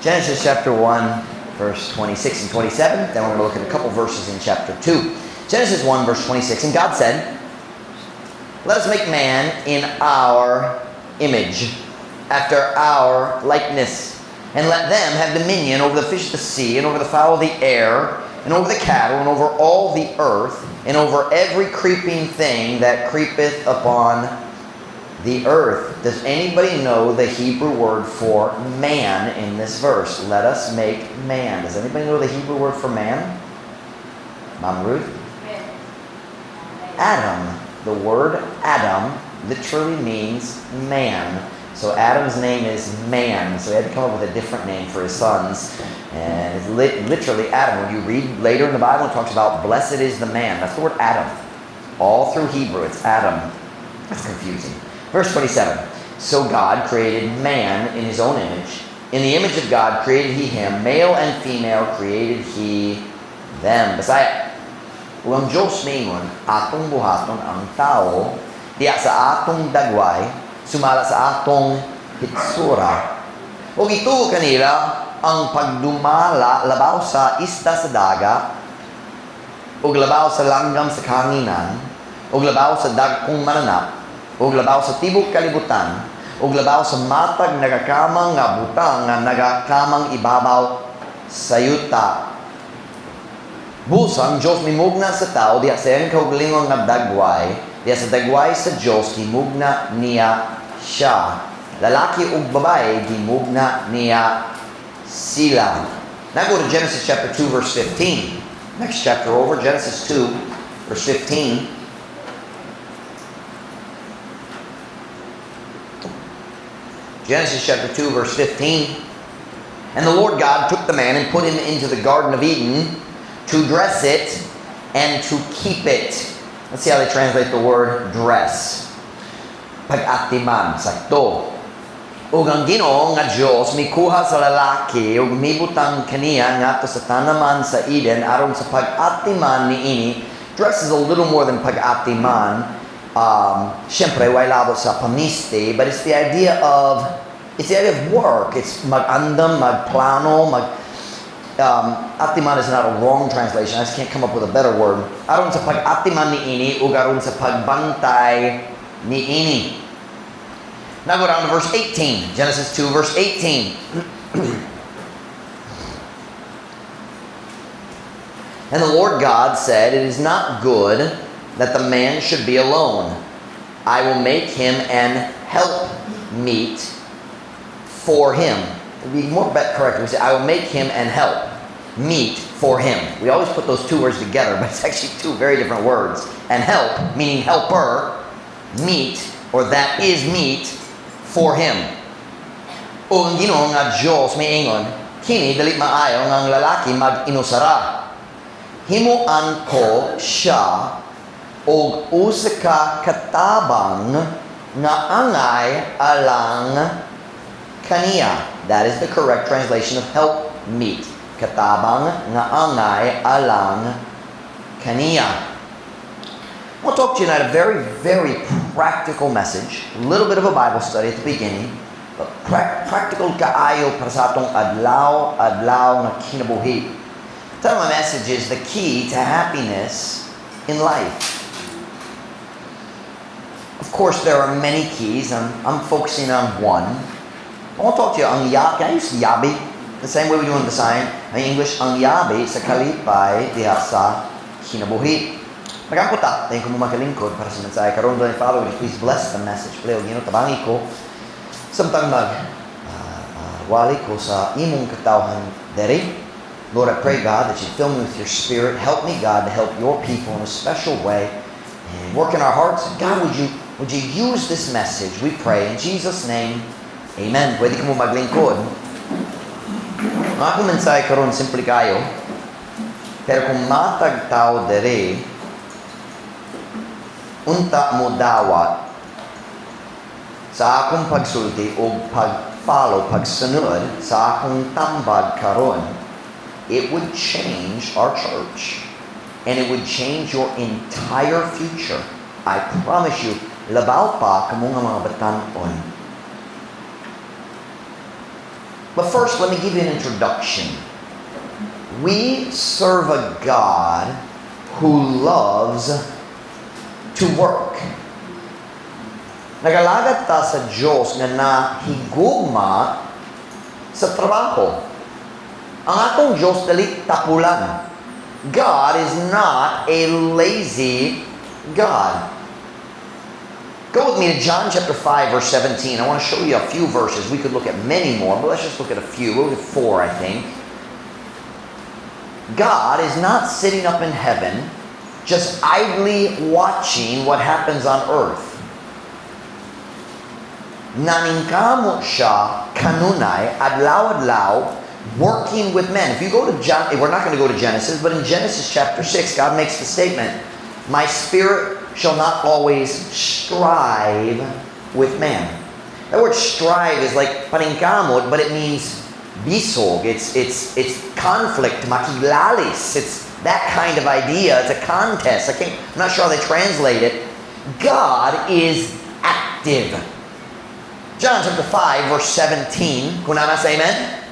Genesis chapter 1, verse 26 and 27. Then we're going to look at a couple verses in chapter 2. Genesis 1, verse 26. "And God said, 'Let us make man in our image, after our likeness, and let them have dominion over the fish of the sea, and over the fowl of the air, and over the cattle, and over all the earth, and over every creeping thing that creepeth upon the earth.'" Does anybody know the Hebrew word for man in this verse? "Let us make man." Does anybody know the Hebrew word for man? Mom Ruth? Adam. The word Adam literally means man. So Adam's name is man. So he had to come up with a different name for his sons. And it's literally Adam. When you read later in the Bible, it talks about "blessed is the man." That's the word Adam. All through Hebrew, it's Adam. That's confusing. Verse 27. "So God created man in his own image. In the image of God created he him. Male and female created he them." Bisaya. "Ug ang Diyos miingon, atong buhaton ang tao diha sa atong dagway, sumala sa atong hitsura. Ug ituo kanila ang pagdumala labaw sa isda sa dagat, ug labaw sa langgam sa kahanginan, ug labaw sa dagkong mananap, ug labaw sa tibok kalibutan, ug labaw sa matag nagakamang nga butang nga nagakamang ibabaw sa yuta. Busa ang Diyos mimugna sa tao diha sa iyang kaugalingon nga dagway, diha sa dagway sa Diyos gimugna niya siya. Lalaki ug babae gimugna niya sila." Now go to Genesis chapter 2, verse 15. Next chapter over, Genesis 2 verse 15. Genesis chapter 2 verse 15. "And the Lord God took the man and put him into the Garden of Eden to dress it and to keep it." Let's see how they translate the word "dress." Pag-atiman, sakto. "Ug ang Ginoo nga Dios mikuha sa lalaki ug mibutang kaniya ngadto sa tanaman sa Eden aron sa pag-atiman niini. Dress is a little more than pag-atiman. Syempre, way labot sa pamisti, but it's the idea of work. It's mag-andam, magplano, mag atiman is not a wrong translation. I just can't come up with a better word. "Aron sa pag-atiman niini ug aron sa pagbantay niini." Now go down to verse 18. Genesis 2 verse 18. "And the Lord God said, 'It is not good that the man should be alone. I will make him an help meet for him.'" It would be more correct if we say, "I will make him an help meet for him." We always put those two words together, but it's actually two very different words. And help, meaning helper, meet, or that is meet, for him. "Ug ang Ginoo nga Dios miingon, kini dili maayo nga ang lalaki mag-inusara. Himuan ko siya og usa ka katabang nga angay alang kaniya." That is the correct translation of "help meet." Katabang nga angay alang kaniya. I want to talk to you tonight a very, very practical message. A little bit of a Bible study at the beginning. But practical kaayo para sa atong adlaw-adlaw nga kinabuhi. The title of my message is "The Key to Happiness in Life." Of course, there are many keys. I'm focusing on one. I want to talk to you ang ya. Can I use yabi? The same way we do in Visayan. Ang English, ang yabi sa kalipay diha sa kinabuhi. Magampo ta, dayon kamo maglingkod para sa mensahe karon. Heavenly Father, would you please bless the message? Pleo, Ginoo, tabangi ko samtang mag wali ko sa imong katawhan diri. Lord, I pray, God, that you fill me with your Spirit. Help me, God, to help your people in a special way and work in our hearts. God, would you use this message? We pray in Jesus' name. Amen. Pwede kamo maglingkod. Ang akong mensahe karon simple kayo. Pero kung matag tao diri unta mo dawat sa akong pagsulti o pag-follow, pagsunod sa akong tambag karon, it would change our church and it would change your entire future. I promise you, labaw pa kamo nga mga batan-on. But first, let me give you an introduction. We serve a God who loves to work. Nagalagad ta sa Diyos nga nahigugma sa trabaho. Ang atong Diyos dili tapulan. God is not a lazy God. Go with me to John chapter 5, verse 17. I want to show you a few verses. We could look at many more, but let's just look at a few. We'll look at four, I think. God is not sitting up in heaven just idly watching what happens on earth. Naningkamot siya kanunay, adlaw-adlaw, working with men. If you go to John, we're not going to go to Genesis, but in Genesis chapter 6, God makes the statement, "My spirit shall not always strive with man." That word "strive" is like paningkamot, but it means bisog. It's conflict, makiglalis. It's that kind of idea. It's a contest. I can't, I'm not sure how they translate it. God is active. John chapter 5, verse 17. Kung naa, say amen.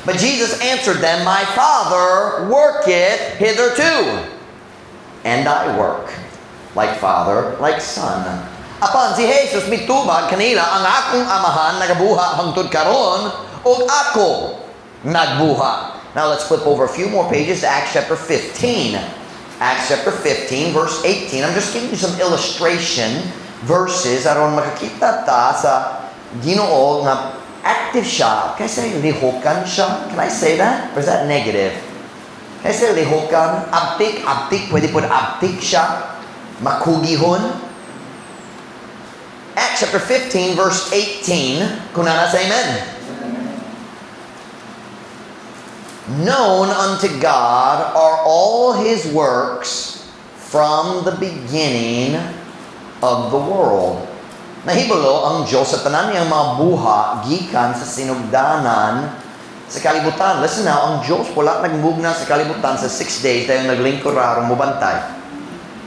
But Jesus answered them, "My Father worketh hitherto, and I work." Like father, like son. Apan si Jesus mitubag kanila, "Ang akong Amahan nagabuha hangtod karon, ug ako nagbuha." Now let's flip over a few more pages to Acts chapter 15. Acts chapter 15, verse 18. I'm just giving you some illustration verses aron makakita ta sa Ginoo nga active siya. Can I say lihokan siya? Can I say that? Or is that negative? Can I say lihokan? Abtik, abtik, pwede po abtik siya. Makugihon. Acts chapter 15, verse 18. Kung naa, say amen. Known unto God are all his works from the beginning of the world. Nahibalo ang Diyos sa tanan niyang mga buha gikan sa sinugdanan sa kalibutan. Listen now, ang Diyos wala nagmugna sa kalibutan sa 6 days dahil naglingkod ra aron mobantay.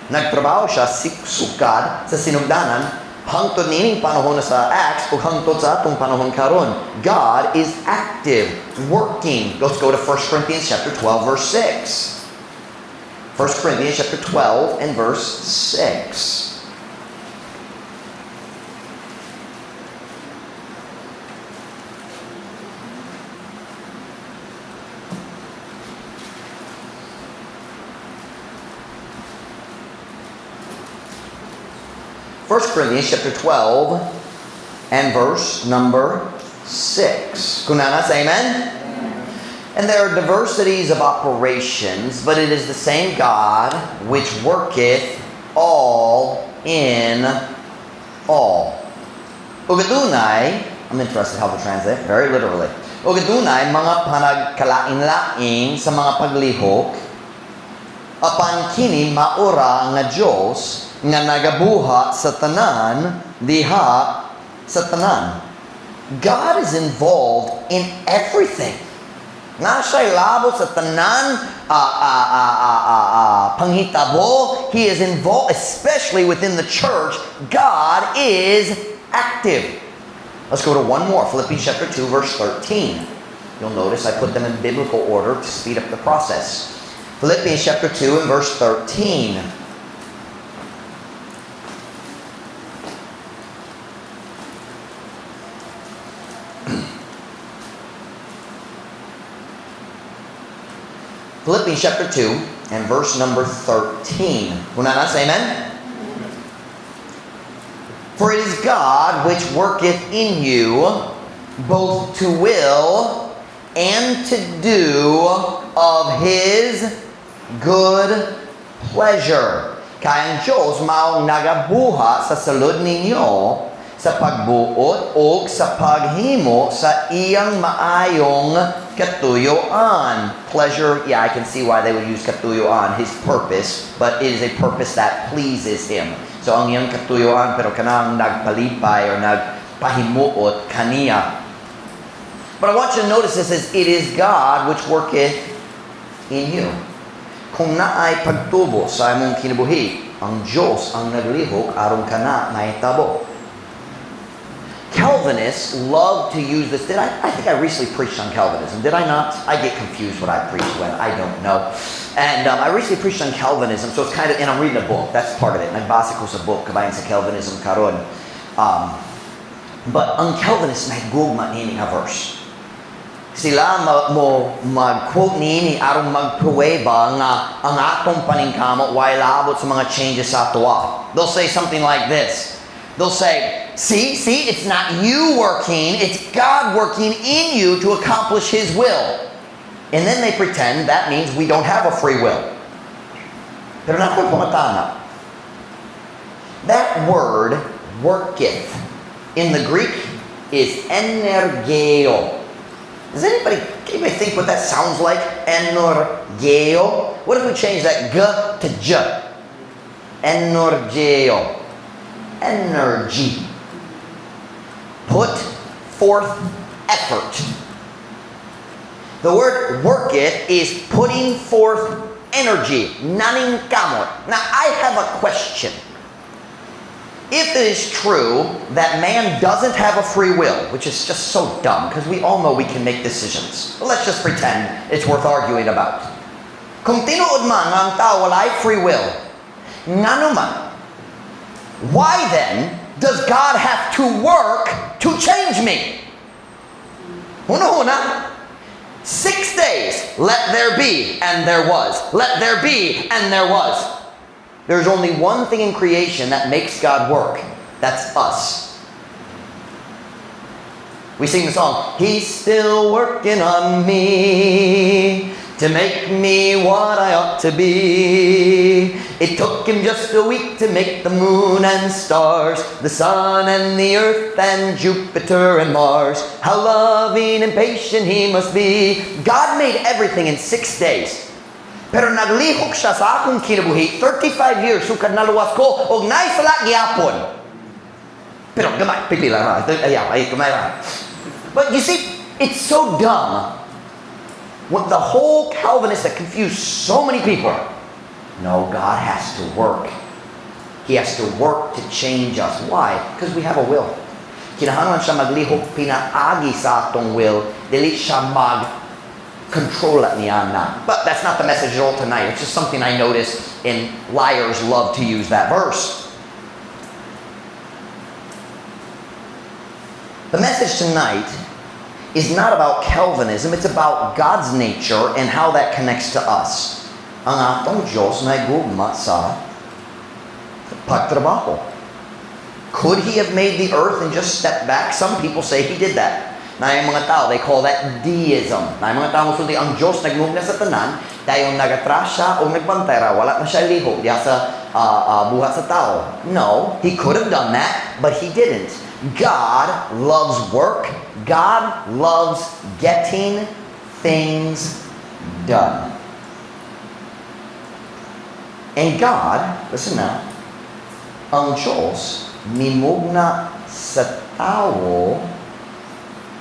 Nagtrabaho siya sukad sa sinugdanan hangtod niining panahon na sa Acts ug hangtod sa atong panahon karon. God is active, working. Let's go to 1 Corinthians chapter 12 verse 6. 1 Corinthians chapter 12 and verse 6. 1 Corinthians chapter 12 and verse number 6. Kung naa, say amen? And there are diversities of operations, but it is the same God which worketh all in all. Ug adunay, I'm interested how to translate, very literally. Ug adunay mga panagkalain-lain sa mga paglihok, apan kini mao ra nga Dios nga nagabuhat sa tanan diha sa tanan. God is involved in everything. Naa siya'y labot sa tanan panghitabo. He is involved, especially within the church. God is active. Let's go to one more, Philippians chapter 2, verse 13. You'll notice I put them in biblical order to speed up the process. Philippians chapter 2 and verse 13. Philippians chapter 2 and verse number 13. Kung naa, say amen? For it is God which worketh in you both to will and to do of His good pleasure. Kay ang Diyos mao nagabuhat sa sulod ninyo sa pagbuot o sa paghimo sa iyang maayong katuyuan. Pleasure, yeah, I can see why they would use katuyuan, his purpose, but it is a purpose that pleases him. So ang iyang katuyuan, pero kanang nagpalipay or nagpahimuot kaniya. But I want you to notice this is it is God which worketh in you. Kung naay pagtubo sa imong kinabuhi, ang Diyos ang naglihok aron kana mahitabo. Calvin Calvinists love to use this. Did I? I think I recently preached on Calvinism. Did I not? I get confused what I preach when I don't know. And I recently preached on Calvinism, so it's kind of, and I'm reading a book. That's part of it. Nagbasa ko sa book kabahin sa Calvinism karon. But ang Calvinists nahigugma niini nga verse. Sila mo mag-quote niini aron magpruweba nga ang atong paningkamot way labot sa mga changes sa atoa. They'll say something like this. They'll say, "See, see, it's not you working, it's God working in you to accomplish His will." And then they pretend that means we don't have a free will. Pero naa ko'y pangutana. That word, "worketh," in the Greek is energeo. Can anybody think what that sounds like? Energeo. What if we change that G to J? Energeo. Energy. Put forth effort. The word "worketh" is putting forth energy. Naningkamot. Now, I have a question. If it is true that man doesn't have a free will, which is just so dumb because we all know we can make decisions. But let's just pretend it's worth arguing about. Kung tinuod man nga ang tao walay free will, ngano man, why then does God have to work to change me? Huna-huna. 6 days, let there be, and there was. Let there be, and there was. There's only one thing in creation that makes God work. That's us. We sing the song, "He's still working on me to make me what I ought to be. It took him just a week to make the moon and stars, the sun and the earth and Jupiter and Mars. How loving and patient he must be." God made everything in 6 days. Pero naglihok siya sa akong kinabuhi, 35 years, sukad naluwas ko, og naay sala gihapon. Pero gamay, pipila ra. Ayaw, ay, gamay ra. But you see, it's so dumb. What the whole Calvinist that confused so many people. No, God has to work. He has to work to change us. Why? Because we have a will. Kinahanglan siya maglihok pinaagi sa atong will, dili siya mag control it niya. But that's not the message at all tonight. It's just something I noticed, and liars love to use that verse. The message tonight is not about Calvinism, it's about God's nature and how that connects to us. Ang atong Diyos nahigugma sa pagtrabaho. Could He have made the earth and just stepped back? Some people say He did that. Naay mga tao, they call that deism. Naay mga tao mosulti ang Diyos nagmugna sa tanan, dayon nagatras siya o nagbantay ra, wala na siya lihok diha sa buhat sa tao. No, He could have done that, but He didn't. God loves work. God loves getting things done. And God, listen now, ang Diyos mimugna sa tao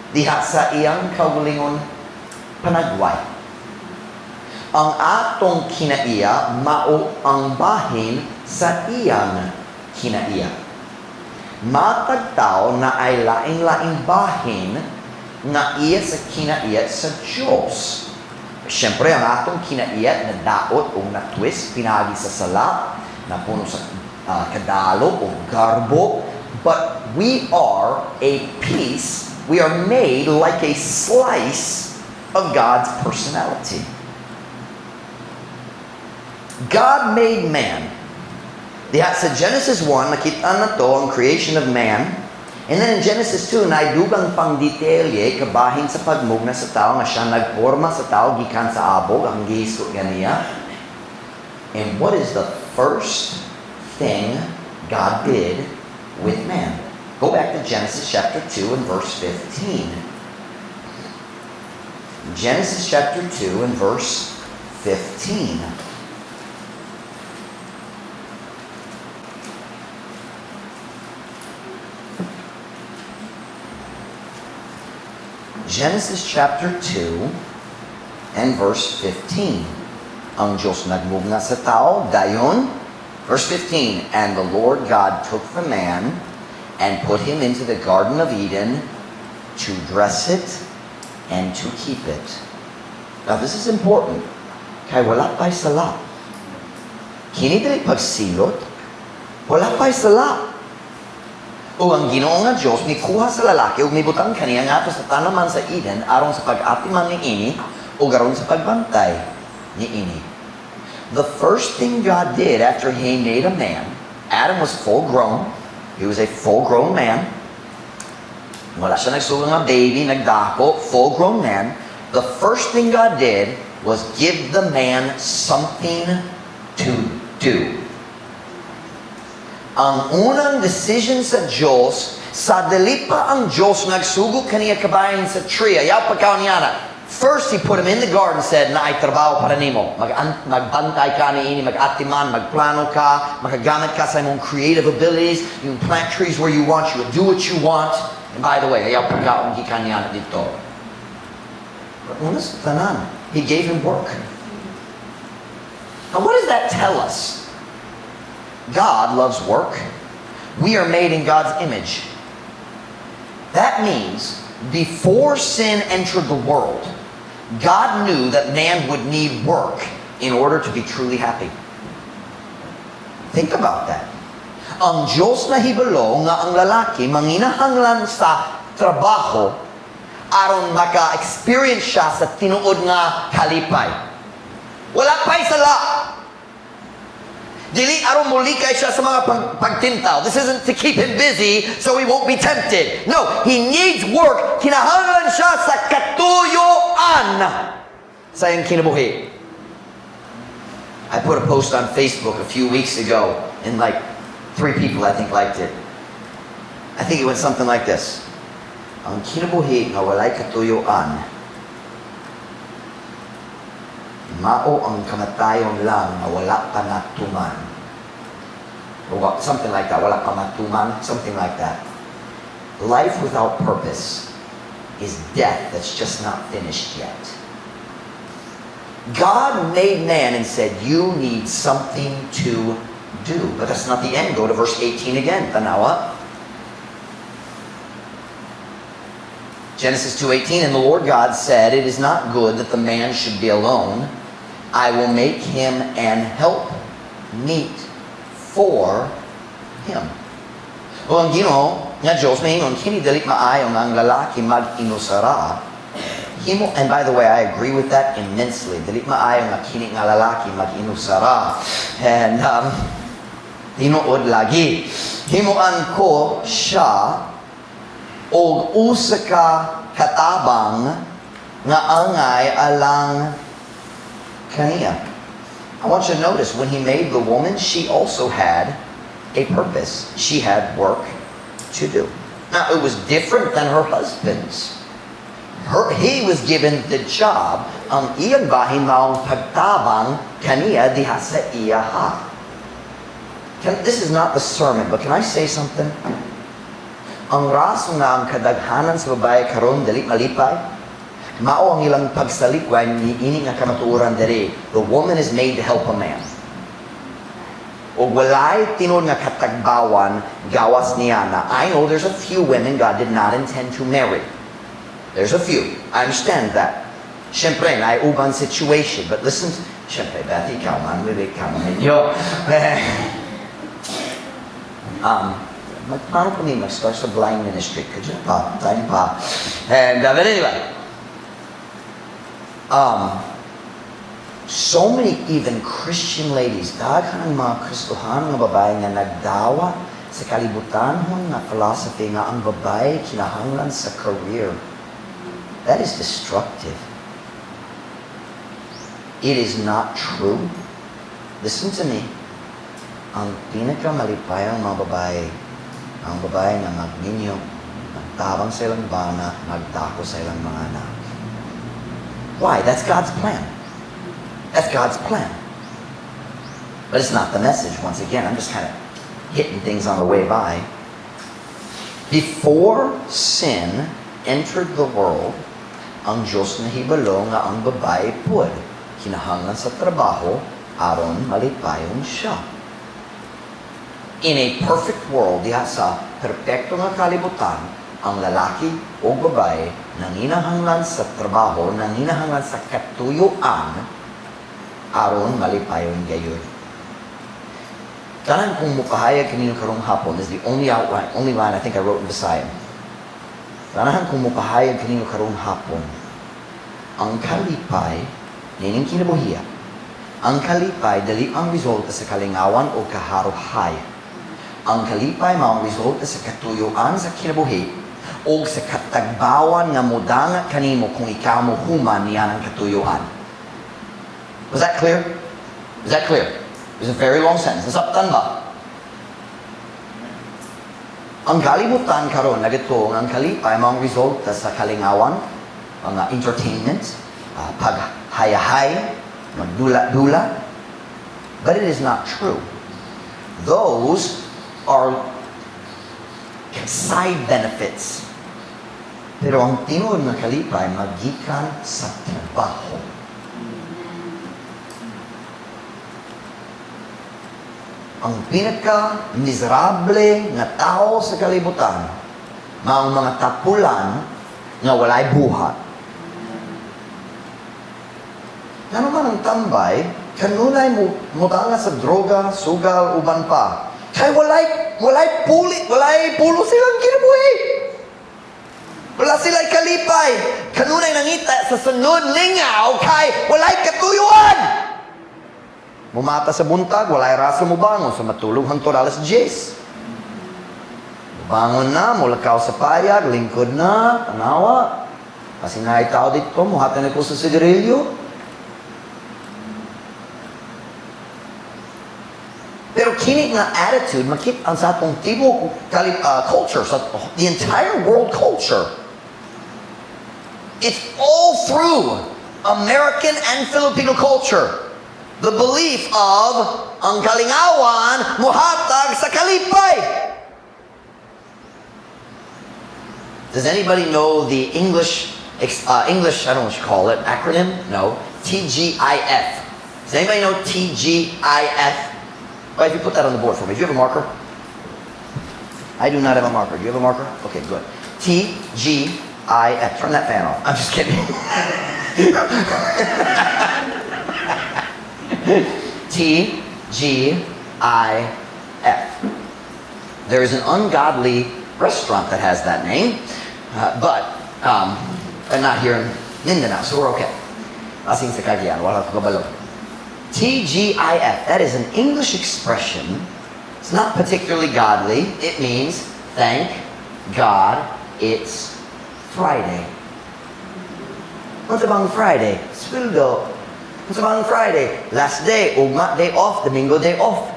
diha sa iyang kaugalingon panagway. Ang atong kinaiya mao ang bahin sa iyang kinaiya. Matag tao naay laing-laing bahin nga iya sa kinaiya sa Diyos. Siyempre, ang atong kinaiya nadaot o na-twist, pinaagi sa sala, napuno sa kadalo o garbo. But we are a piece, we are made like a slice of God's personality. God made man. Diha sa Genesis 1, nakita nato ang creation of man. And then in Genesis 2, naay dugang pang detalye kabahin sa pagmugna sa tao nga siya nagporma sa tao gikan sa abog, ang gihisgot ganiya. And what is the first thing God did with man? Go back to Genesis chapter 2 and verse 15. Genesis chapter 2 and verse 15. Genesis chapter 2 and verse 15. Ang Diyos nagmugna sa tao, dayon, verse 15, "And the Lord God took the man And put him into the Garden of Eden to dress it and to keep it. Now, this is important. Kay wala pa'y sala. Kini dili pagsilot, wala pa'y sala. Ug ang Ginoo nga Dios mikuha sa lalaki ug mibutang kaniya ngadto sa tanaman sa Eden aron sa pag-atiman niini ug aron sa pagbantay niini. The first thing God did after He made a man, Adam was full grown. He was a full grown man. Wala siya nagsugo nga baby, nagdako, full grown man. The first thing God did was give the man something to do. Ang unang decision sa Diyos, sa dili pa ang Diyos nagsugo kaniya kabahin sa tree, ayaw pagkaon niana. First, He put him in the garden and said, "Naay trabaho para nimo. Magbantay ka niini, mag-atiman, magplano ka, makagamit ka sa imong creative abilities, you can plant trees where you want, you can do what you want. And by the way, ayaw pagkaon gikan niana dito." But una sa tanan, He gave him work. Now, what does that tell us? God loves work. We are made in God's image. That means before sin entered the world, God knew that man would need work in order to be truly happy. Think about that. Ang Diyos nahibalo nga ang lalaki manginahanglan sa trabaho aron maka-experience siya sa tinuod nga kalipay. Wala pa'y sala. Dili aron mulikay siya sa mga pagtintal. This isn't to keep him busy so he won't be tempted. No, he needs work. Kinahanglan siya sa katuyuan sa iyang kinabuhi. I put a post on Facebook a few weeks ago and like three people, I think, liked it. I think it went something like this. "Ang kinabuhi nga walay katuyuan, mao ang kamatayon lang nga wala pa natuman." Or something like that. Wala pa matuman. Something like that. Life without purpose is death that's just not finished yet. God made man and said, "You need something to do." But that's not the end. Go to verse 18 again. Tanawa. Genesis 2:18, "And the Lord God said, 'It is not good that the man should be alone. I will make him an help meet for him.'" Ug ang Ginoo nga Diyos miingon, "Kini dili maayo nga ang lalaki mag-inusara." Himo, and by the way, I agree with that immensely. Dili maayo nga kini nga lalaki mag-inusara. And tinuod lagi. "Himuan ko siya og usa ka katabang nga angay alang kaniya." I want you to notice when He made the woman, she also had a purpose. She had work to do. Now, it was different than her husband's. He was given the job. Ang iyang bahin maong pagtabang kaniya diha sa iyaha. This is not the sermon, but can I say something? Ang rason nga ang kadaghanan sa babae karon dili malipay, mao ang ilang pagsalikway ni ini nga kamatuoran diri. The woman is made to help a man. O walay tinuod nga katagbawan gawas niya na. I know there's a few women God did not intend to marry. There's a few. I understand that. Siyempre, naay uban situation. But listen, siyempre, Beth, ikaw man, wili ka man ninyo. Magpaano kami mag-start sa blind ministry? Could you pa? Time pa. And but anyway, so many even Christian ladies, daghan ang mga Kristohanon nga babae nga nagdawa sa kalibutanhon nga philosophy nga ang babae kinahanglan sa career. That is destructive. It is not true. Listen to me. Ang pinakamalipayang mga babae, ang babae nga magminyo, magtabang sa ilang bana, magdako sa ilang mga anak. Why? That's God's plan. That's God's plan. But it's not the message. Once again, I'm just kind of hitting things on the way by. Before sin entered the world, ang Diyos nahibalo nga ang babae pud kinahanglan sa trabaho aron malipayon siya. In a perfect world, diha sa perpekto nga kalibutan, ang lalaki o babae nanginahanglan sa trabaho, nanginahanglan sa katuyuan, aron malipayon gayud. Tanan kong mupahayag kanino karong hapon is the only outline, only line I think I wrote in Bisaya. Ganahan kong mupahayag kanino karong hapon. Ang kalipay, nining kinabuhiya, ang kalipay dili ang resulta sa kalingawan o kaharuhay. Ang kalipay mao ang resulta sa katuyuan sa kinabuhi o sa katagbawan nga mudanga kanimo kung ikaw mo human niya ng katuyuan. Was that clear? Is that clear? It's a very long sentence. Nasabtan ba? Ang kalibutan karon nagatuo ang kalipay mao ang resulta sa kalingawan, mga entertainment, paghayahay, magdula-dula. But it is not true. Those are side benefits. Pero ang tinuod nga kalipay magikan sa trabaho. Ang pinaka miserable nga tao sa kalibutan maong mga tapulan nga walay buhat. Ngano man ang tambay, kanunay mo mutanga sa droga, sugal, uban pa. Kay walay puli, walay pulo silang kinabuhi. Wala sila'y kalipay. Kanunay nangita sa sunod lingaw kay walay katuyuan. Mumata sa buntag, walay rasa mo bangon. Sa matulog hangtod alas 10. Bangon na, mulakaw sa payag, lingkod na, tanawa. Kasi nga tao dito, muhatan ko sa sigarilyo. Pero kini nga attitude, makita sa atong tibuok culture, sa the entire world culture. It's all through American and Filipino culture. The belief of ang kalingawan muhatag sa kalipay. Does anybody know the English, I don't know what you call it, acronym? No. TGIF. Does anybody know TGIF? Well, if you put that on the board for me. Do you have a marker? I do not have a marker. Do you have a marker? Okay, good. TGIF. Turn that fan off. I'm just kidding. TGIF. There is an ungodly restaurant that has that name, but not here in Mindanao, so we're okay. Asin sa Cagayan, wala ko kabalo. TGIF, that is an English expression. It's not particularly godly. It means, thank God it's Friday. Unsa bang Friday? Sweldo. Unsa bang Friday? Last day, ugma day off, Domingo day off.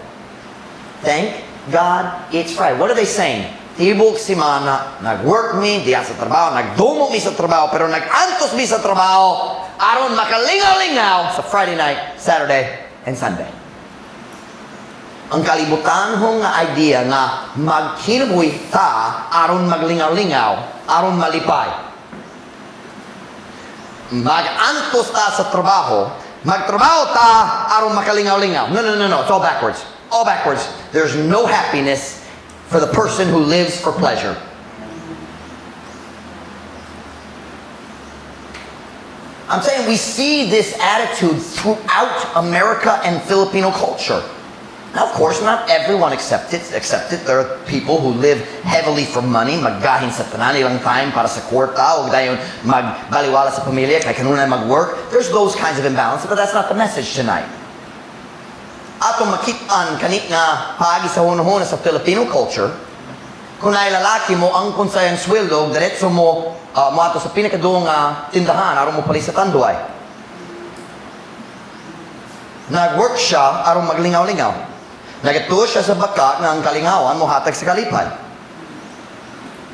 Thank God it's Friday. What are they saying? Tibok simana, nag-work mi, diya sa trabaho, nagdumo mi sa trabaho, pero nag-antos mi sa trabaho, aron makalingaw-lingaw sa Friday night, Saturday, and Sunday. Ang kalibutan nga idea nga magkinabuhi ta aron maglingaw-lingaw, aron malipay. Mag-antos ta sa trabaho, magtrabaho ta aron makalingaw-lingaw. No, no, no, no. It's all backwards. All backwards. There's no happiness for the person who lives for pleasure. I'm saying we see this attitude throughout America and Filipino culture. Now, of course, not everyone accepts it. Accept it. There are people who live heavily for money, maggahin sa tanan ilang time para sa kwarta, o dayon magbaliwala sa pamilya, kay kanunay mag-work. There's those kinds of imbalances, but that's not the message tonight. Atong makitaan kani nga paagi sa hunahuna sa Filipino culture, kung naay lalaki mo angkon sa iyang sweldo, diretso mo moadto sa pinakaduong nga tindahan aron mo palit sa Tanduay. Nag-work siya aron maglingaw-lingaw. Nagatuo siya sa baka nga ang kalingawan mohatag sa kalipay.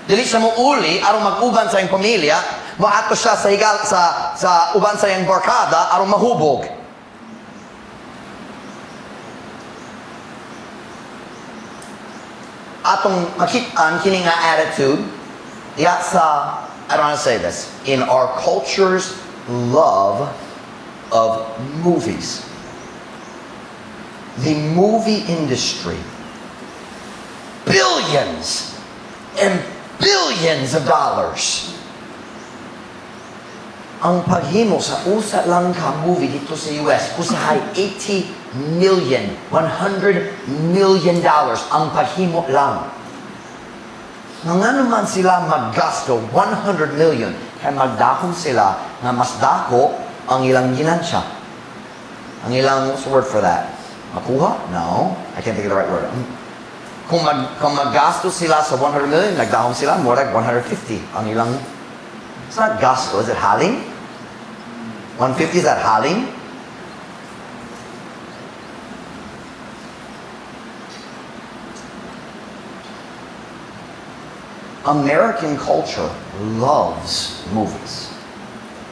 Dili siya mo uli aron mag-uban sa iyang pamilya, moadto siya sa higal sa uban sa iyang barkada aron mahubog. Atong makitaan kini nga attitude diha sa, I don't want to say this, in our culture's love of movies. The movie industry Billions and billions of dollars. Ang paghimo sa usa lang ka movie didto sa US, usahay 80 million, $100 million ang paghimo lang. Nga ngano man sila maggasto 100 million, kay magdahom sila nga mas dako ang ilang ginansya. Ang ilang, what's the word for that? Makuha? No, I can't think of the right word. Kung maggasto sila sa 100 million, nagdahom sila more like 150 ang ilang. It's not gasto, is it halin? 150, is that halin? American culture loves movies.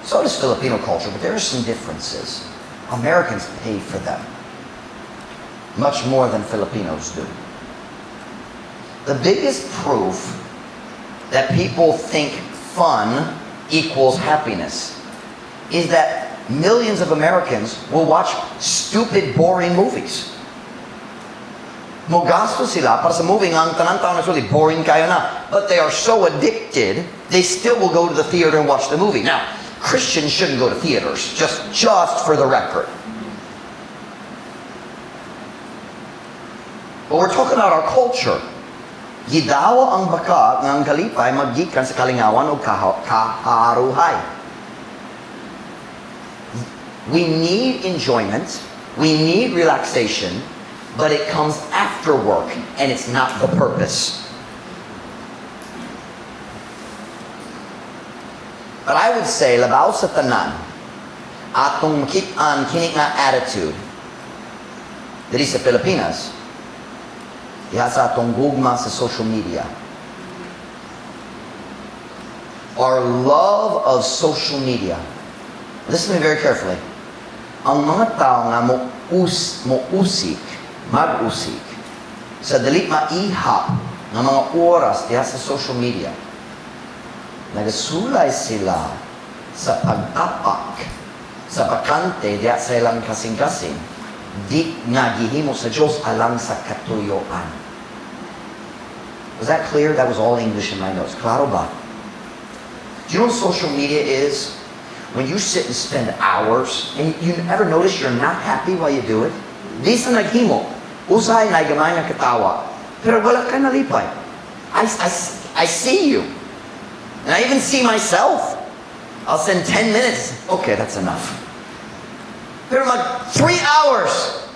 So does Filipino culture, but there are some differences. Americans pay for them much more than Filipinos do. The biggest proof that people think fun equals happiness is that millions of Americans will watch stupid, boring movies. Mogasto sila para sa movie nga ang tanan tao na boring kaayo na. But they are so addicted, they still will go to the theater and watch the movie. Now, Christians shouldn't go to theaters, just for the record. But we're talking about our culture. Gidawa ang baka nga ang kalipay maggikan sa kalingawan o kaharuhay. We need enjoyment, we need relaxation, but it comes after work and it's not the purpose. But I would say, labaw sa tanan, atong makit-an kini nga attitude diri sa Pilipinas, diha sa atong gugma sa social media. Our love of social media. Listen to me very carefully. Ang mga tao nga mo usik, mag-usik, sa dili maihap nga mga oras diha sa social media, nagasulay sila sa pagtapak sa bakante diha sa ilang kasing-kasing, di nga gihimo sa Diyos alang sa katuyoan. Was that clear? That was all English in my notes. Klaro ba? Do you know what social media is? When you sit and spend hours, and you ever notice you're not happy while you do it? Di sa naghimo. Usahay na gamay nga katawa. Pero wala ka nalipay. I see you. And I even see myself. I'll spend 10 minutes. Okay, that's enough. Pero mag 3 hours.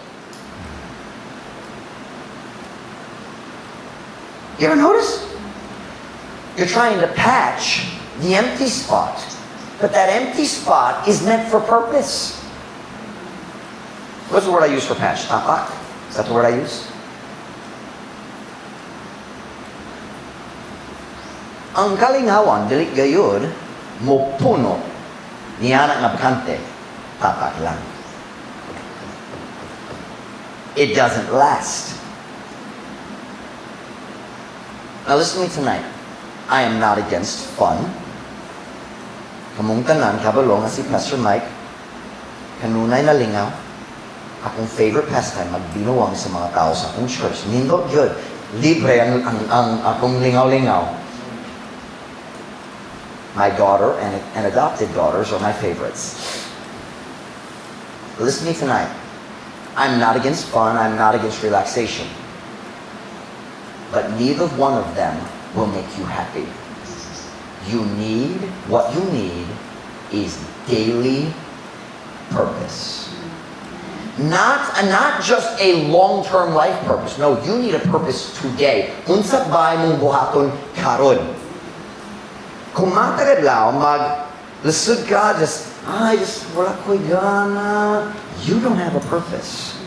You ever notice? You're trying to patch the empty spot. But that empty spot is meant for purpose. What's the word I use for patch? Tapak? Is that the word I use? Ang kalingawan, dili gayud, mo puno niana nga bakante, tapak lang. It doesn't last. Now listen to me tonight. I am not against fun. Kamong tanan, kabalo nga si Pastor Mike, kanunay nalingaw, akong favorite pastime, magbinuang sa mga tao sa akong church. Nindot gyud. Libre ang akong lingaw-lingaw. My daughter and adopted daughters are my favorites. Listen to me tonight. I'm not against fun. I'm not against relaxation. But neither one of them will make you happy. What you need is daily purpose. Not just a long-term life purpose. No, you need a purpose today. Unsa ba imong buhaton karon? Kung matag adlaw, mag lisod ka, just, I just, wala ko'y gana. You don't have a purpose.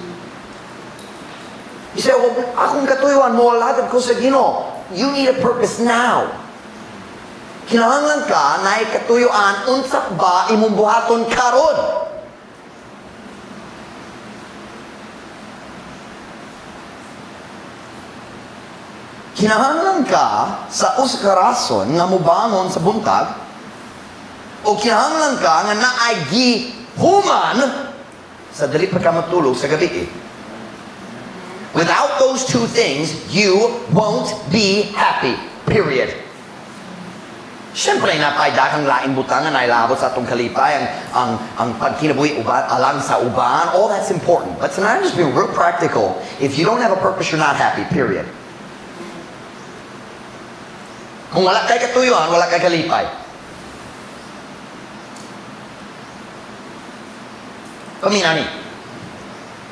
You say, "Well, akong katuyuan mo, alagad ko sa Ginoo." You need a purpose now. Kinahanglan ka na katuyuan, unsa ba imong buhaton karon? Kinahanglan ka sa usa ka rason nga mobangon sa buntag o kinahanglan ka nga naay gihuman sa dili pa ka matulog sa gabi. Without those two things, you won't be happy. Period. Siyempre, naa pay daghang laing butang nga nailabot sa atong kalipay, ang pagkinabuhi uban, alang sa uban, all that's important. But tonight, I'm just being real practical. If you don't have a purpose, you're not happy, period. Kung wala kay katuyuan, wala kay kalipay. Paminaw ni.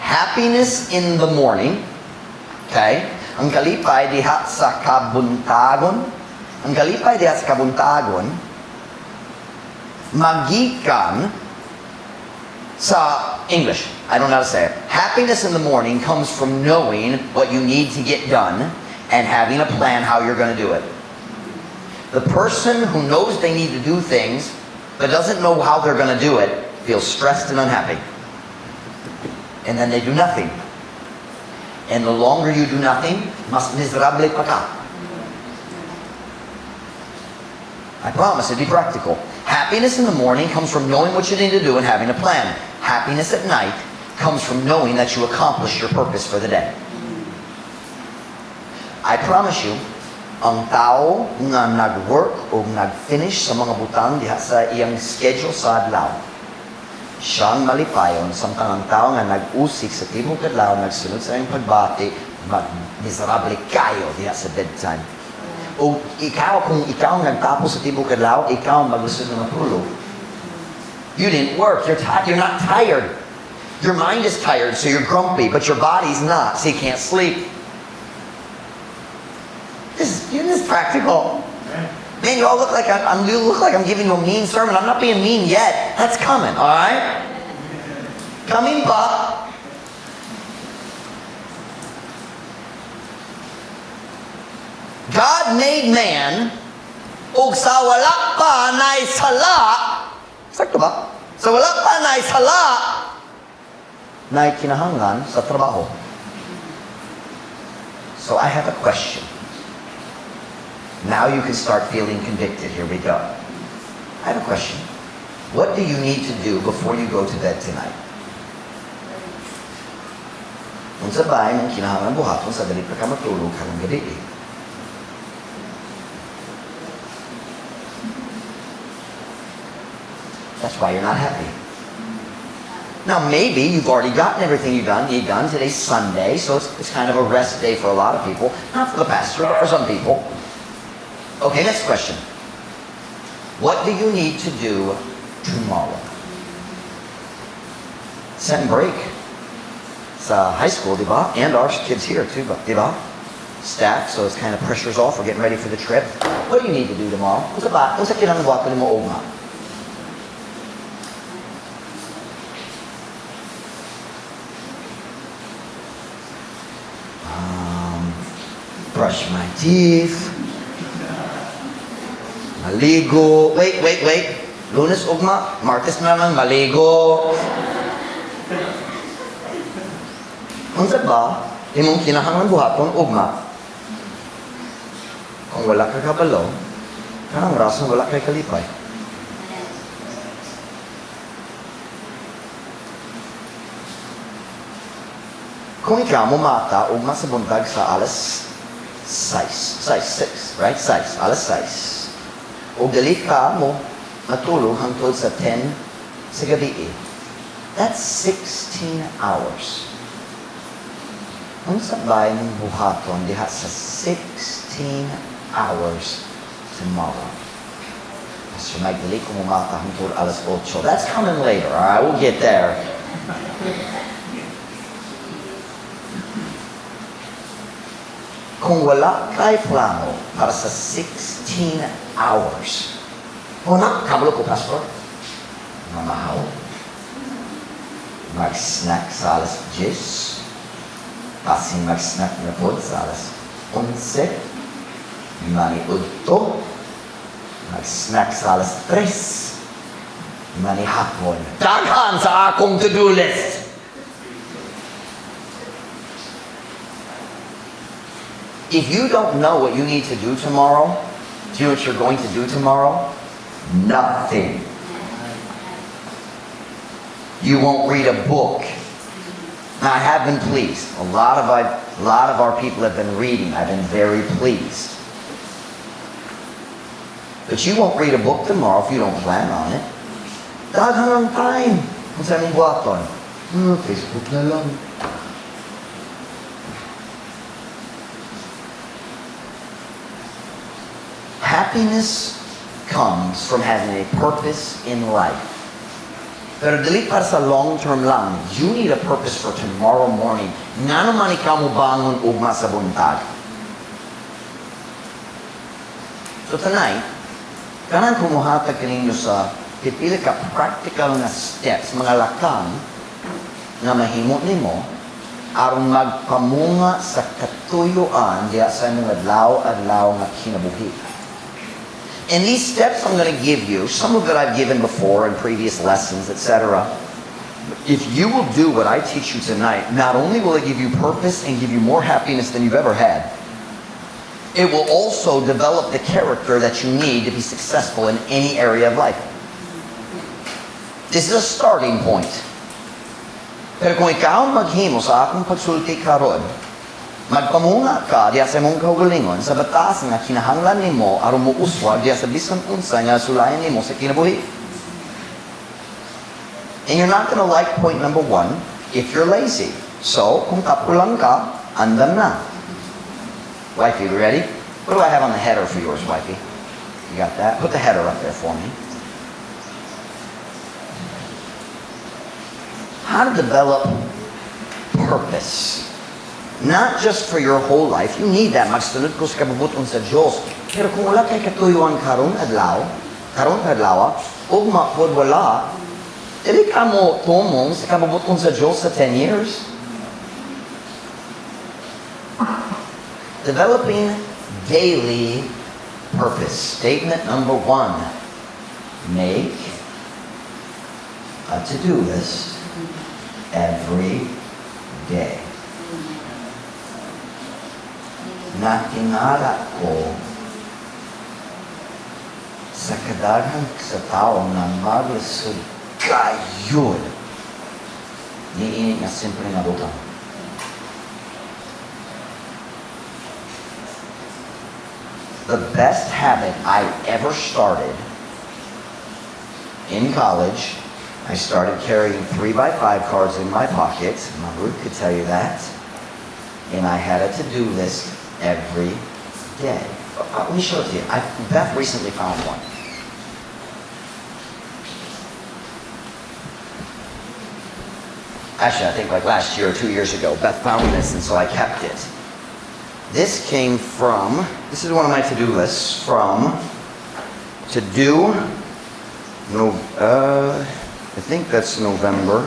Happiness in the morning, okay? Ang kalipay diha sa kabuntagon, ang kalipay diha sa kabuntagon, magikan sa English. I don't know how to say it. Happiness in the morning comes from knowing what you need to get done and having a plan how you're going to do it. The person who knows they need to do things but doesn't know how they're going to do it feels stressed and unhappy. And then they do nothing. And the longer you do nothing, mas miserable pa ka. I promise it'd be practical. Happiness in the morning comes from knowing what you need to do and having a plan. Happiness at night comes from knowing that you accomplished your purpose for the day. I promise you, ang tao nga nag-work o nag-finish sa mga butang diha sa iyang schedule sa adlaw, siyang malipayon samtang ang tao nga nag-usik sa tibuok adlaw, nagsunod sa iyang pagbati, mag-miserable kayo diha sa bedtime. O ikaw, kung ikaw ang nagtapos sa tibuok adlaw, ikaw ang maglisod na matulog. You didn't work. You're not tired. Your mind is tired, so you're grumpy, but your body's not, so you can't sleep. This is practical. Man, you all look like you look like I'm giving you a mean sermon. I'm not being mean yet. That's coming, all right? Coming pa. God made man ug sa wala pa nay sala. Sakto ba? Sa wala pa nay sala, nay kinahanglan sa trabaho. So I have a question. Now you can start feeling convicted. Here we go. I have a question. What do you need to do before you go to bed tonight? Unsa ba imong kinahanglan buhaton sa dali pa ka matulog karong gabi? That's why you're not happy. Now, maybe you've already gotten everything you've done. Today's Sunday, so it's kind of a rest day for a lot of people. Not for the pastor, but for some people. Okay, next question. What do you need to do tomorrow? Sem break. Sa high school, di ba? And our kids here too, but di ba? Staff, so it's kind of pressure's off. We're getting ready for the trip. What do you need to do tomorrow? Unsa ba? Unsa kinahanglan buhaton nimo ugma? Brush my teeth. Maligo. Wait, wait, wait. Lunes ugma, Martes na lang maligo. Unsa ba imong kinahanglan buhaton ugma? Kung wala ka kabalo, kanang rason wala kay kalipay. Kung ikaw momata ugma sa buntag sa alas 6, 6, 6, right? 6, alas 6. O dali ka mo matulog hangtod sa 10 sa gabi. That's 16 hours. Unsa ba imong buhaton diha sa 16 hours tomorrow? Pastor Mike, dili ko momata hangtod alas 8. That's coming later, all right? We'll get there. Kung wala kay plano para sa 16 hours, o na, kabalo ko, Pastor. Mamahaw. Mag-snack sa alas 10. Basin mag-snack na po sa alas 11. Maniudto. Mag-snack sa alas 3. Manihapon. Daghan sa akong to-do list. If you don't know what you need to do tomorrow, do you know what you're going to do tomorrow? Nothing. You won't read a book. Now, I have been pleased. A lot of A lot of our people have been reading. I've been very pleased. But you won't read a book tomorrow if you don't plan on it. Daghan ang time. Kung unsa imong buhaton? Facebook na lang. Happiness comes from having a purpose in life. Pero dili para sa long term lang. You need a purpose for tomorrow morning. Ngano man ikaw mo bangon ugma sa buntag? So tonight, kanang kumuhatag kaninyo sa pipila ka practical nga steps, mga lakang nga mahimo nimo aron magpamunga sa katuyuan diha sa imong adlaw-adlaw nga kinabuhi. And these steps I'm going to give you, some of it I've given before in previous lessons, etc. If you will do what I teach you tonight, not only will it give you purpose and give you more happiness than you've ever had, it will also develop the character that you need to be successful in any area of life. This is a starting point. Pero kung ikaw maghimo sa akong pagsulti karon, magpamunga ka diya sa imong kaugalingon sa batas nga kinahanglan nimo aron mouswag diya sa bisan unsa nga sulayan nimo sa kinabuhi. And you're not gonna like point number one if you're lazy. So, kung tapulang ka, andam na. Wifey, we ready? What do I have on the header for yours, Wifey? You got that? Put the header up there for me. How to develop purpose. Not just for your whole life. You need that. Magsunod ko sa kabubut-on sa Diyos. Pero kung wala kay katuyuan karon adlaw, ugma pod wala, dili ka mo tumong sa kabubut-on sa Diyos sa 10 years. Developing daily purpose. Statement number one. Make a to-do list every day. Natingala ko sa kadaghan sa tao nga maglisod gayud niini nga simple nga butang. The best habit I ever started in college, I started carrying 3x5 cards in my pocket. My Ruth could tell you that. And I had a to-do list every day. Let me show it to you. Beth recently found one. Actually, I think like last year or 2 years ago, Beth found this, and so I kept it. This came from, this is one of my to-do lists from to do, no, I think that's November.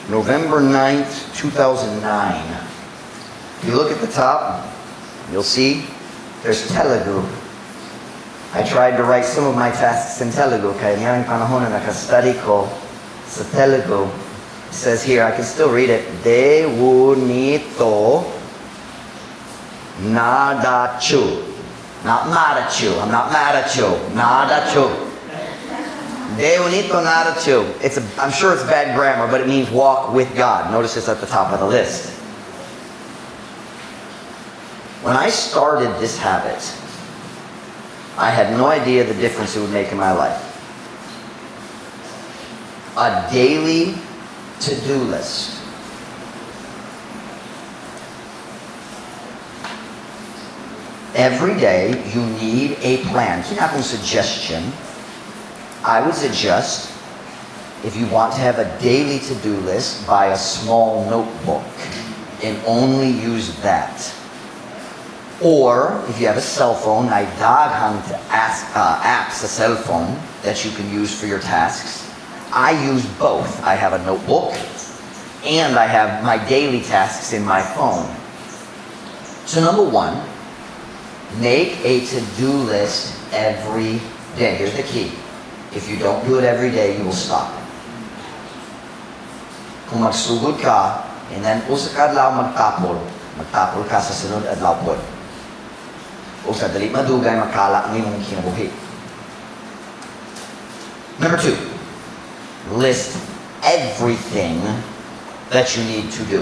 November 9th, 2009. If you look at the top, you'll see there's Telugu. I tried to write some of my tasks in Telugu. Kaya ngayong panahon na naka-study ko sa Telugu. It says here, I can still read it. Devunito nadachu. Not mad at you. I'm not mad at you. Nadachu. Devunito nadachu. I'm sure it's bad grammar, but it means walk with God. Notice it's at the top of the list. When I started this habit, I had no idea the difference it would make in my life. A daily to-do list. Every day, you need a plan. Kini akong suggestion, I would suggest if you want to have a daily to-do list, buy a small notebook and only use that. Or, if you have a cell phone, ay daghang to ask, apps sa cell phone that you can use for your tasks. I use both. I have a notebook and I have my daily tasks in my phone. So number one, make a to-do list every day. Here's the key. If you don't do it every day, you will stop. Kung magsugod ka, and then usa ka adlaw magtapol, magtapol ka sa sunod adlaw pod. O sa dali madugay makala ang imong kinabuhi. Number two, list everything that you need to do.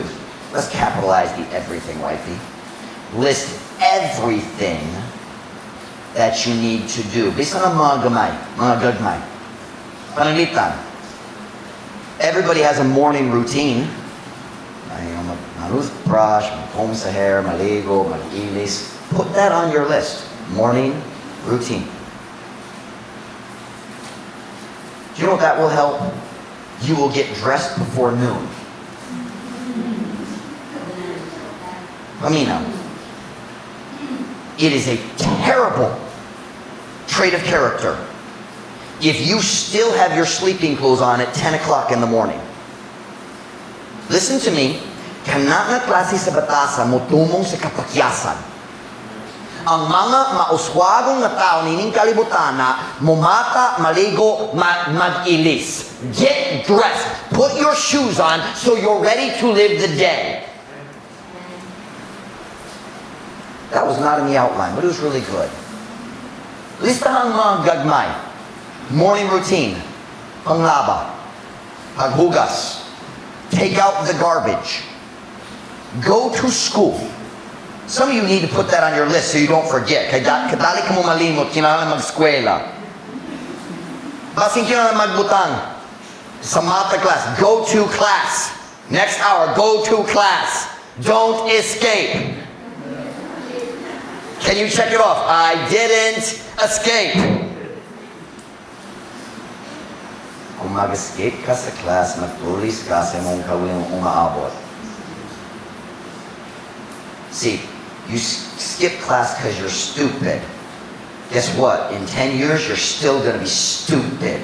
Let's capitalize the "everything," wifey. List everything that you need to do. Bisan ang mga gamay, mga gagmay. Pananglitan. Everybody has a morning routine. Ay, mag-toothbrush, mag-comb sa hair, maligo, mag-ilis. Put that on your list. Morning routine. Do you know what that will help? You will get dressed before noon. Paminaw. It is a terrible trait of character if you still have your sleeping clothes on at 10 o'clock in the morning. Listen to me. Kana nga klase sa batasa motumong sa kapakyasan. Ang mga mauswagong nga tao nining kalibutana, mumata, maligo, mag-ilis. Get dressed. Put your shoes on so you're ready to live the day. That was not in the outline, but it was really good. Listahan mga gagmay. Morning routine. Panglaba. Paghugas. Take out the garbage. Go to school. Some of you need to put that on your list so you don't forget. Kay kadali ka mo malimot, kinahanglan mag-eskwela. Basin kinahanglan magbutang. Sa mata class, go to class. Next hour, go to class. Don't escape. Can you check it off? I didn't escape. Kung mag-escape ka sa class, magtulis ka sa imong kaugalingong umaabot. See, you skip class because you're stupid. Guess what? In 10 years, you're still going to be stupid.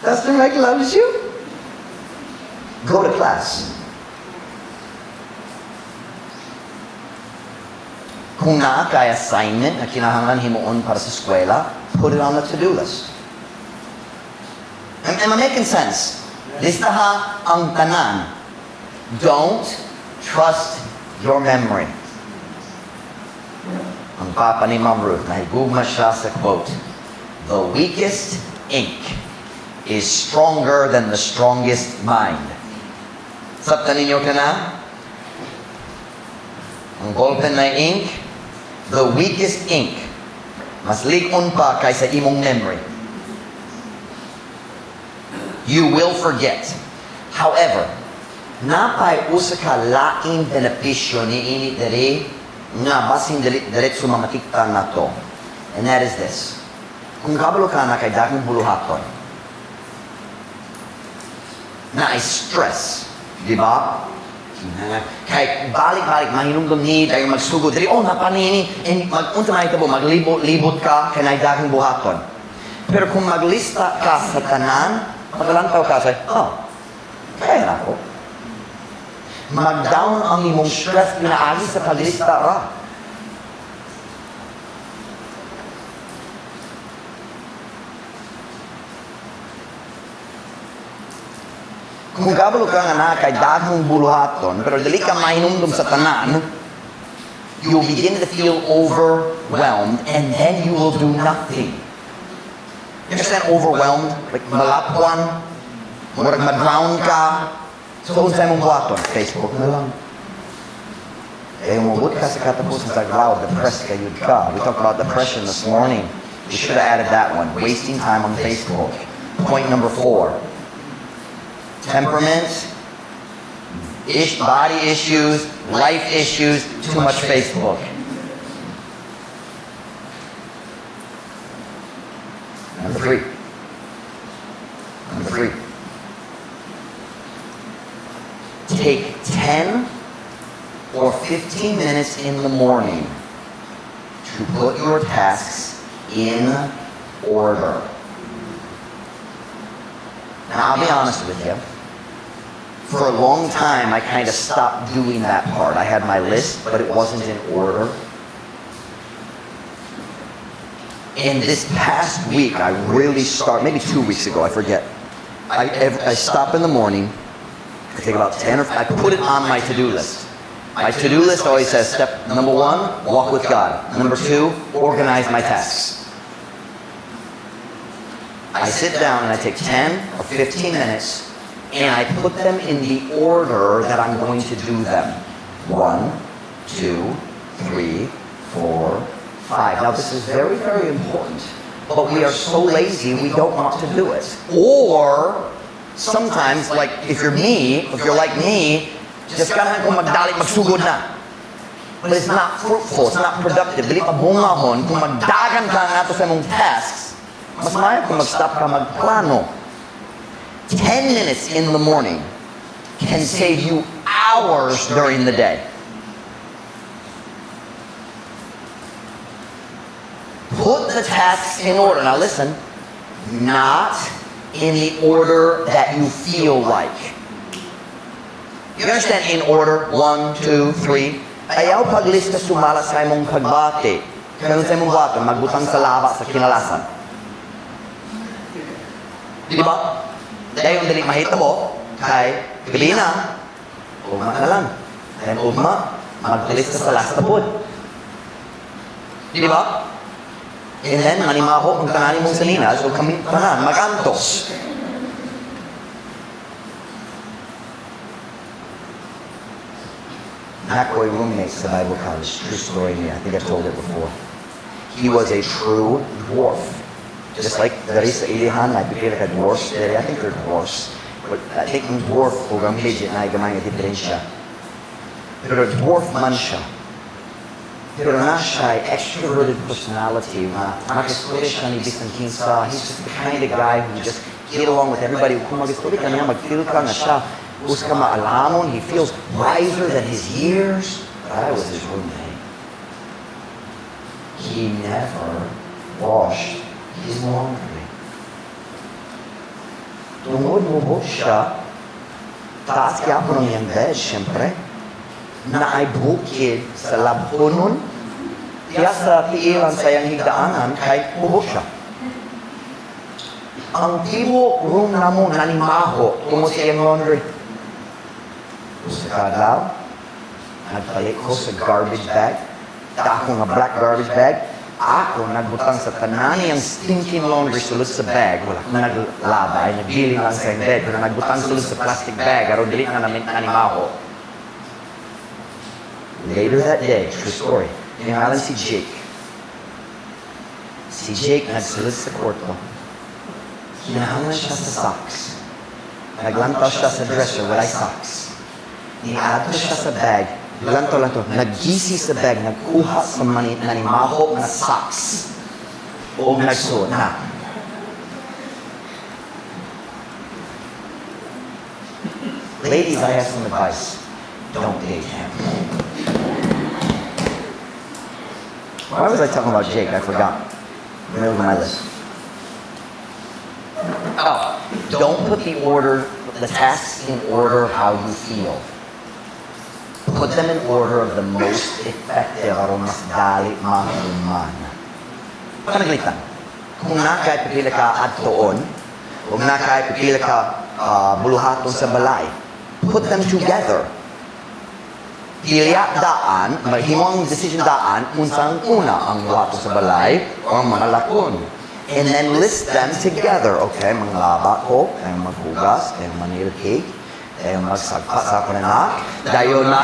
Pastor Mike loves you. Go to class. Kung naa kay assignment na kinahanglan himuon para sa eskwela, put it on the to-do list. Am I making sense? Listaha ang tanan. Don't trust your memory. Ang papa ni Ma'am Ruth, nahigugma siya sa quote, "The weakest ink is stronger than the strongest mind." Sabtan ninyo kana? Ang ballpen na ink, the weakest ink, mas lig-on pa kaysa imong memory. You will forget. However, napay usa ka laing benepisyo niini diri nga basin dili diretso mamakita nato. And that is this. Kung kabalo ka na kay daghang buluhaton, naay stress, di ba? Kay balik-balik mahinumdum ni tayo magsugod diri, oh, napanini, and mag-unta mahitabo maglibot-libot ka kay naay daghang buhaton. Pero kung maglista ka sa tanan, magalantaw ka sa, "Oh, kaya na ako." Mag-down ang imong stress pinaagi sa paglista ra. Kung kabalo ka nga naa kay daghang buluhaton, pero dili ka mahinumdum sa tanan, you will begin to feel overwhelmed and then you will do nothing. You understand overwhelmed? Like malapwan, murag madrown ka. So, unsay mong buhaton? Facebook na lang. Eh, umabot ka sa katapusan sa adlaw, depressed ka jud ka. We talked about depression this morning. We should have added that one. Wasting time on Facebook. Point number 4. Temperament, body issues, life issues, too much Facebook. Number 3. Number 3. Take 10 or 15 minutes in the morning to put your tasks in order. Now, I'll be honest with you. For a long time, I kind of stopped doing that part. I had my list, but it wasn't in order. And this past week, I really start, maybe 2 weeks ago, I forget. I stop in the morning, I take about 10 or I put it on my to-do list. My to-do list always says step number 1, walk with God. Number 2, organize my tasks. I sit down and I take 10 or 15 minutes And I put them in the order that I'm going to do them. One, two, three, four, five. Now, this is very, very important. But we are so lazy, we don't want to do it. Or, sometimes, like if you're me, if you're like me, just ganahan ko magdali, magsugod na. But it's not fruitful, it's not productive. Dili mabungahon kung magdagan ka ngadto sa imong tasks, mas maayo kung mag-stop ka magplano. 10 minutes in the morning can save you hours during the day. Put the tasks in order. Now listen, not in the order that you feel like. You understand in order? One, two, three. Ayaw paglista sumala sa imong pagbati. Kaya sa imong buhaton, magbutang sa laba sa kinalasan. Di ba? Dayon dili mahitabo kay gabi na, ugma na lang. Then ugma, magpalista sa last na pod. Di ba? And then, manimaho ang tanan mong saninas o kami tanan, magantos. Naa ko'y roommate sa Bible college. True story niya. I think I've told it before. He was a true dwarf. Just like there is sa ilihan, naay pipila ka dwarfs there. I think they're dwarfs. But I think ang dwarf o ang midget naay gamay nga diferensya. Pero dwarf man siya. Pero naa siya extroverted personality. Ma makistorya siya ni bisan kinsa. He's just the kind of guy who just get along with everybody. Kung mag-istorya ka niya, mag-feel ka nga siya. Usa ka maalamon. He feels wiser than his years. But I was his roommate. He never washed his laundry. Tungod mubo siya, taas gyapon ang iyang bed, syempre, naay bukid sa labhonon, tiya sa tiilan sa iyang higdaanan, kay mubo siya. Ang tibuok room namo nanimaho tungod sa iyang laundry. Sa kadlaw, nagpalit ko sa garbage bag, dako nga black garbage bag, ako nagbutang sa tanan niyang stinking laundry sulod sa bag, wala ko naglabay, nagbilin lang sa iyang bed, pero nagbutang sulod sa plastic bag, aron dili na namin nanimaho. Later that day, true story, ngalan si Jake. Si Jake nagsulod sa kwarto. Kinahanglan siya sa socks. Naglantaw siya sa dresser, walay socks. Niadto siya sa bag, lantaw lang to, naggisi sa bag, nagkuha sa nanimaho nga socks. O nagsuot na. Ladies, I have some advice. Don't date him. Why was I talking about Jake? I forgot. Let me look at my list. Oh, don't put the tasks in order of how you feel. Put them in order of the most effective aron mas dali mahuman. Panaglitan. Kung naa kay pipila ka adtoon, o naa kay pipila ka buluhaton sa balay, put them together. Pilya daan, maghimo ang decision daan, unsang una ang buhaton sa balay o ang mga lakon. And then list them together. Okay, manglaba ko, dayon maghugas, dayon manilhig, dayon magsagpa sa akong anak, dayon na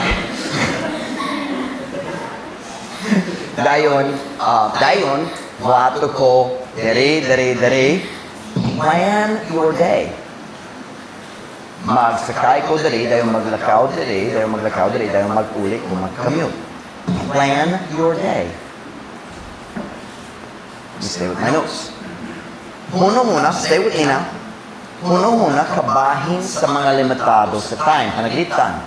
dayon, buhato ko, dere, dere, dere. Plan your day. Magsakay ko dere, dayon maglakaw dere, dayon maglakaw dere, dayon mag-uli ko mag-commute. Plan your day. Let me stay with my notes. Huna-huna, stay with me now. Huna-huna, kabahin sa mga limitado sa time, panaglitan.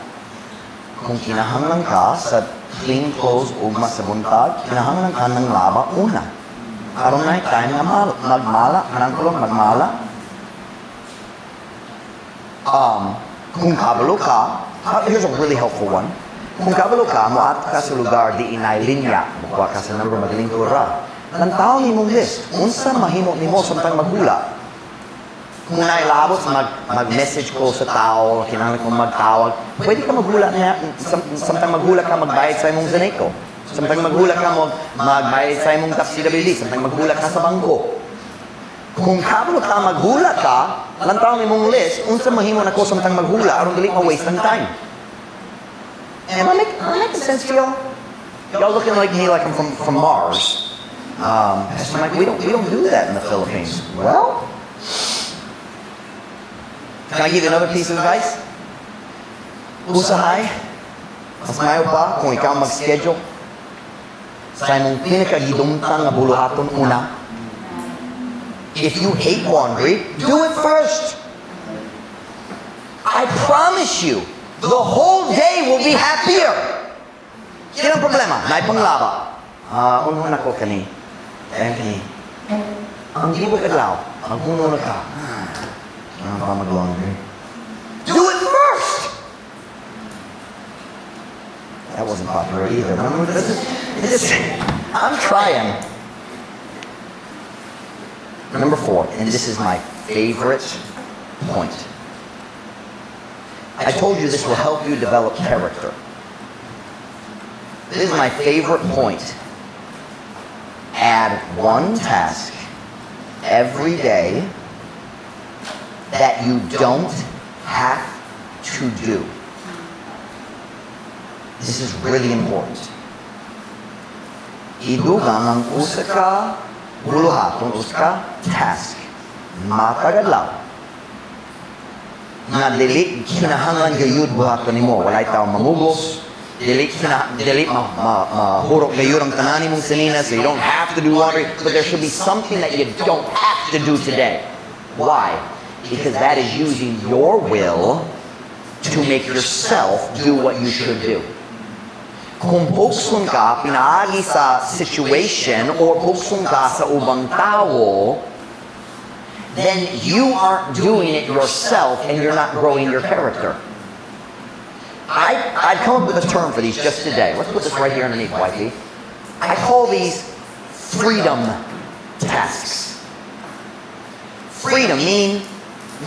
Kung kinahanglan ka sa clean clothes ugma sa buntag, kinahanglan ka ng laba una. Aron naay time nga magmala, kanang kulong magmala. Kung kabalo ka, here's a really helpful one. Kung kabalo ka, moadto ka sa lugar di inay linya, mukuha ka sa number, maglingkod ra. Lantaw imong list, unsa mahimo nimo samtang maghula. Kung nailabot, mag-message ko sa tao, kinahanglan kong magtawag, pwede ka maghula niya, samtang maghula ka, magbayad sa imong Zeneko. Samtang maghula ka, magbayad sa imong Top CWD. Samtang maghula ka sa bangko. Kung kabalo ka, maghula ka, Lantaw imong list, unsa mahimo nako samtang maghula aron dili ma-waste ang time. Am I making sense to y'all? Y'all looking like me like I'm from Mars. Pastor Mike, we don't do that in the Philippines. Well, can I give you another piece of advice? Usahay, mas mayo pa kung ikaw mag-schedule sa imong pinakagidumtang nga buluhaton una. If you hate laundry, do it first. I promise you, the whole day will be happier. Yan ang problema. Naay panglaba. Ah, unhon nako kani. Ayan kani. Ang tibok adlaw, maghuno na ka. Ah, pa mag-laundry. Do it first! That wasn't popular either. I'm trying. Number four, and this is my favorite point. I told you this will help you develop character. This is my favorite point. Add one task every day that you don't have to do. This is really important. Idugang ang usa ka buluhaton, usa ka task, matag adlaw nga dili kinahanglan gayud buhaton nimo. Walay tao mamugos, dili mahurok gayud ang tanan nimong sanina, so you don't have to do laundry, but there should be something that you don't have to do today. Why? Because that is using your will to make yourself do what you should do. Kung pugson ka pinaagi sa situation or pugson ka sa ubang tao, then you aren't doing it yourself and you're not growing your character. I'd come up with a term for these just today. Let's put this right here underneath, wifey. I call these freedom tasks. Freedom meaning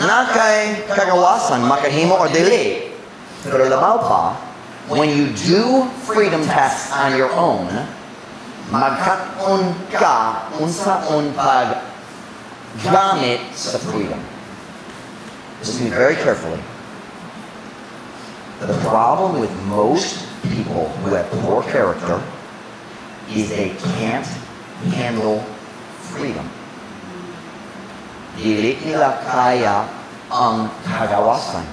naa kay kagawasan makahimo or dili. Pero labaw pa, when you do freedom tasks on your own, magkat-on ka unsaon pag gamit sa freedom. Listen to me very carefully. The problem with most people who have poor character is they can't handle freedom. Dili nila kaya ang kagawasan.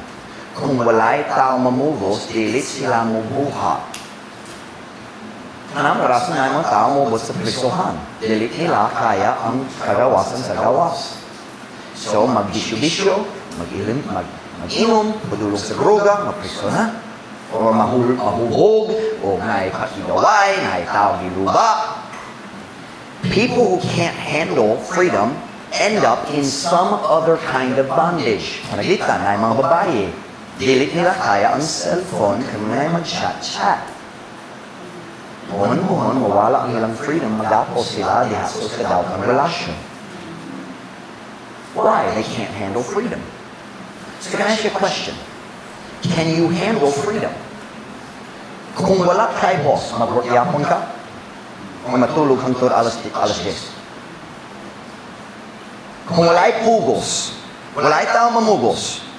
Kung walay tao mamugos, dili sila mubuhat. Kanang rason nga mga tao moabot sa prisohan. Dili nila kaya ang kagawasan sa gawas. So, magbisyo-bisyo, mag-ilim, mag-inom, padulong sa droga, mapriso na. Or mahubog, o naay pakigaway, naay tao giluba. People who can't handle freedom end up in some other kind of bondage. Pananglitan, naay mga babae. Dili nila kaya ang cellphone kung naay mag-chat-chat. Buhon-buhon, mawala ang ilang freedom, magapos sila diha sa kadawtang relasyon. Why? They can't handle freedom. So can I ask you a question? Can you handle freedom? Kung wala kay boss, mag-work yapon ka? O matulog hangtod alas 10? Kung wala'y pugos, wala'y tao mamugos.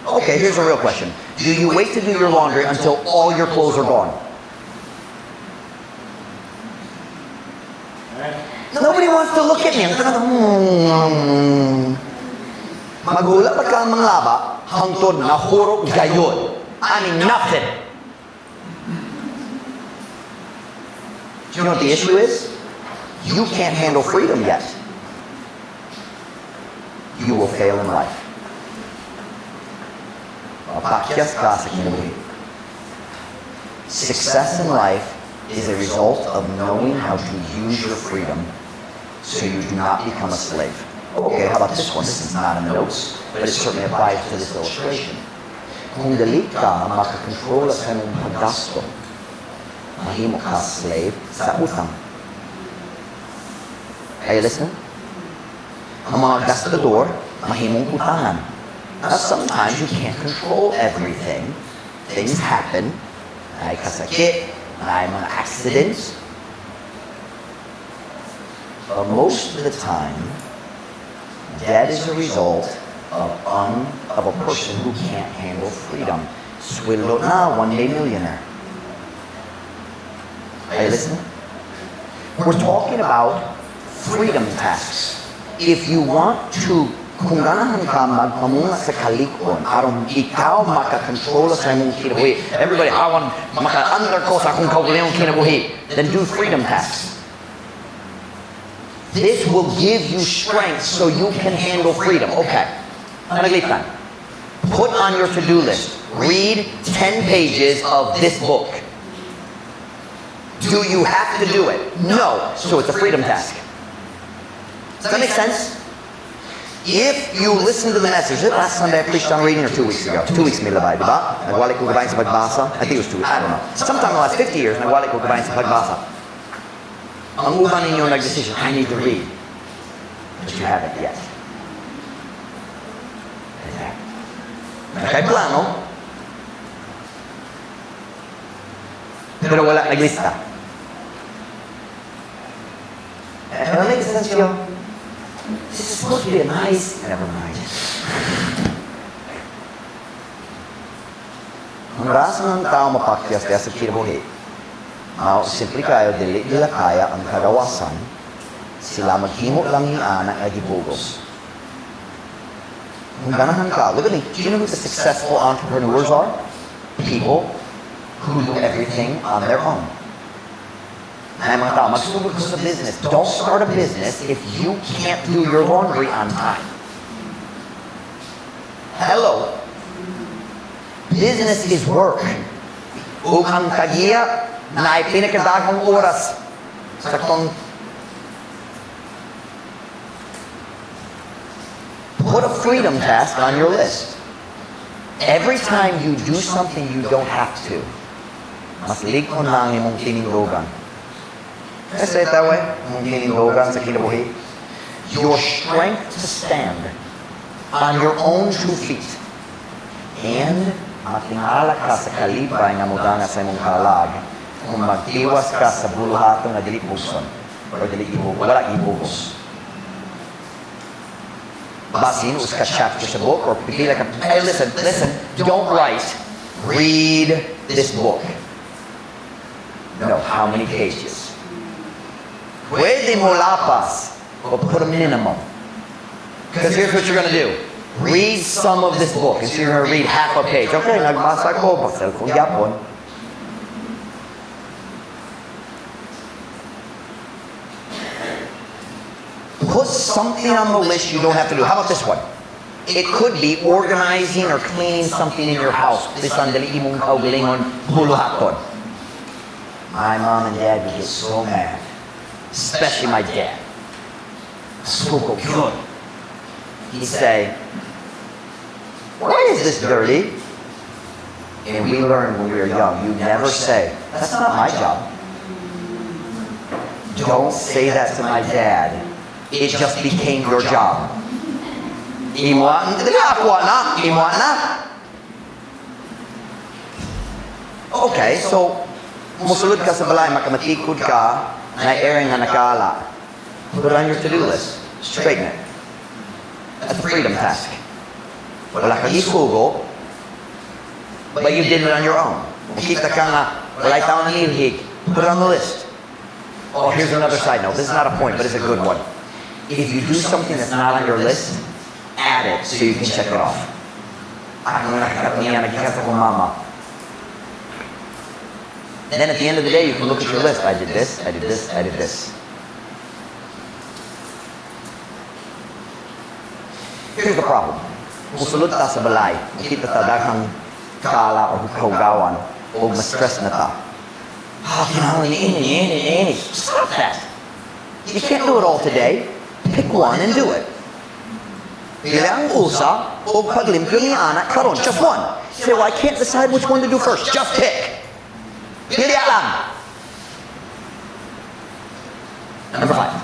Okay, here's a real question. Do you wait to do your laundry until all your clothes are gone? Nobody wants to look at me. Ang tanan, Maghula pa ka manglaba, hangtod nahurok gayod. I mean, nothing. Do you know what the issue is? You can't handle freedom yet. You will fail in life. Mapakyas ka sa kinabuhi. Success in life is a result of knowing how to use your freedom so you do not become a slave. Okay, how about this one? This is not in the notes, but it certainly applies to this illustration. Kung dili ka makakontrol sa imong paggasto, mahimo ka slave sa utang. Are you listening? Ang mga gastador, mahimong utangan. Now, sometimes you can't control everything. Things happen. Naay kasakit, naay mga accidents. But most of the time, Debt is a result of a person who can't handle freedom. Sweldo na, one day millionaire. Are you listening? We're talking about freedom tasks. If you want to, kung ganahan ka magpamunga sa kalig-on, aron ikaw makakontrola sa imong kinabuhi. Everybody, "I want maka-under ko sa akong kaugalingong kinabuhi." Then do freedom tasks. This will give you strength so you can handle freedom. Okay. Panaglitan. Put on your to-do list: read 10 pages of this book. Do you have to do it? No. So it's a freedom task. Does that make sense? If you listen to the message, is it last Sunday I preached on reading or 2 weeks ago? 2 weeks milabay, di ba? Nagwali ko kabahin sa pagbasa. I think it was 2 weeks. I don't know. Sometime in the last 50 years, nagwali ko kabahin sa pagbasa. Ang uban ninyo nag-decision, "I need to read." But you haven't yet. Okay. Kay plano, pero wala naglista. Am I making sense to you? This is supposed to be a nice. Never mind. Ang rason ng tao mapakyas kaya sa kinabuhi, mao simple kayo, dili nila kaya ang kagawasan, sila maghimo lang ni ana nga gibugos. Kung ganahan ka, look at me, do you know who the successful entrepreneurs are? People who do everything on their own. Ay mga tao, "Magsugod ko sa business." Don't start a business if you can't do your laundry on time. Hello. Business is work. Ug ang tag-iya na pinakadaghang oras sa kong. Put a freedom task on your list. Every time you do something you don't have to, mas lig-on na ang imong tinindugan. Can I say it that way? Imong tinindugan sa kinabuhi. Your strength to stand on your own two feet. And matingala ka sa kalipay nga modanga sa imong kalag kung magtiwas ka sa buluhaton nga dili bugson or dili ibugos, wala ibugos. Basin usa ka chapter sa book or pipila ka. Hey, listen, listen, don't write "Read this book." No, how many pages? Pwede mo lapas, but put a minimum. Because here's what you're going to do. Read some of this book. And so you're going to read half a page. "Okay, nagbasa ko, basel ko gyapon." Put something on the list you don't have to do. How about this one? It could be organizing or cleaning something in your house. Bisan dili imong kaugalingon buluhaton. My mom and dad would get so mad. Especially my dad. So good. He'd say, "Why is this dirty?" And we learned when we were young, you never say, "That's not my job." Don't say that to my dad. It just became your job. Imo, dili ako na, imo na. Okay, so musulod ka sa balay, makamatikod ka, na airing nga nakala. Put it on your to-do list. Straighten it. That's a freedom task. Wala kang isugo, but you did it on your own. Makita ka nga, walay tao nanilhig. Put it on the list. Oh, here's another side note. This is not a point, but it's a good one. If you do something that's not on your list, add it so you can check it off. Ako nakakatniya, nagkikasa kong mama. Then at the end of the day, you can look at your list. I did this, I did this, I did this. Here's the problem. Musulod ta sa balay, makita ta daghang kala o kaugawan, o ma-stress na ta. "Ah, kinahanglan ni ini, ini, ini." Stop that. You can't do it all today. Pick one and do it. Pili ang usa o paglimpyo ni anak karon. Just one. You say, "Well, I can't decide which one to do first." Just pick. Pili lang. Number five.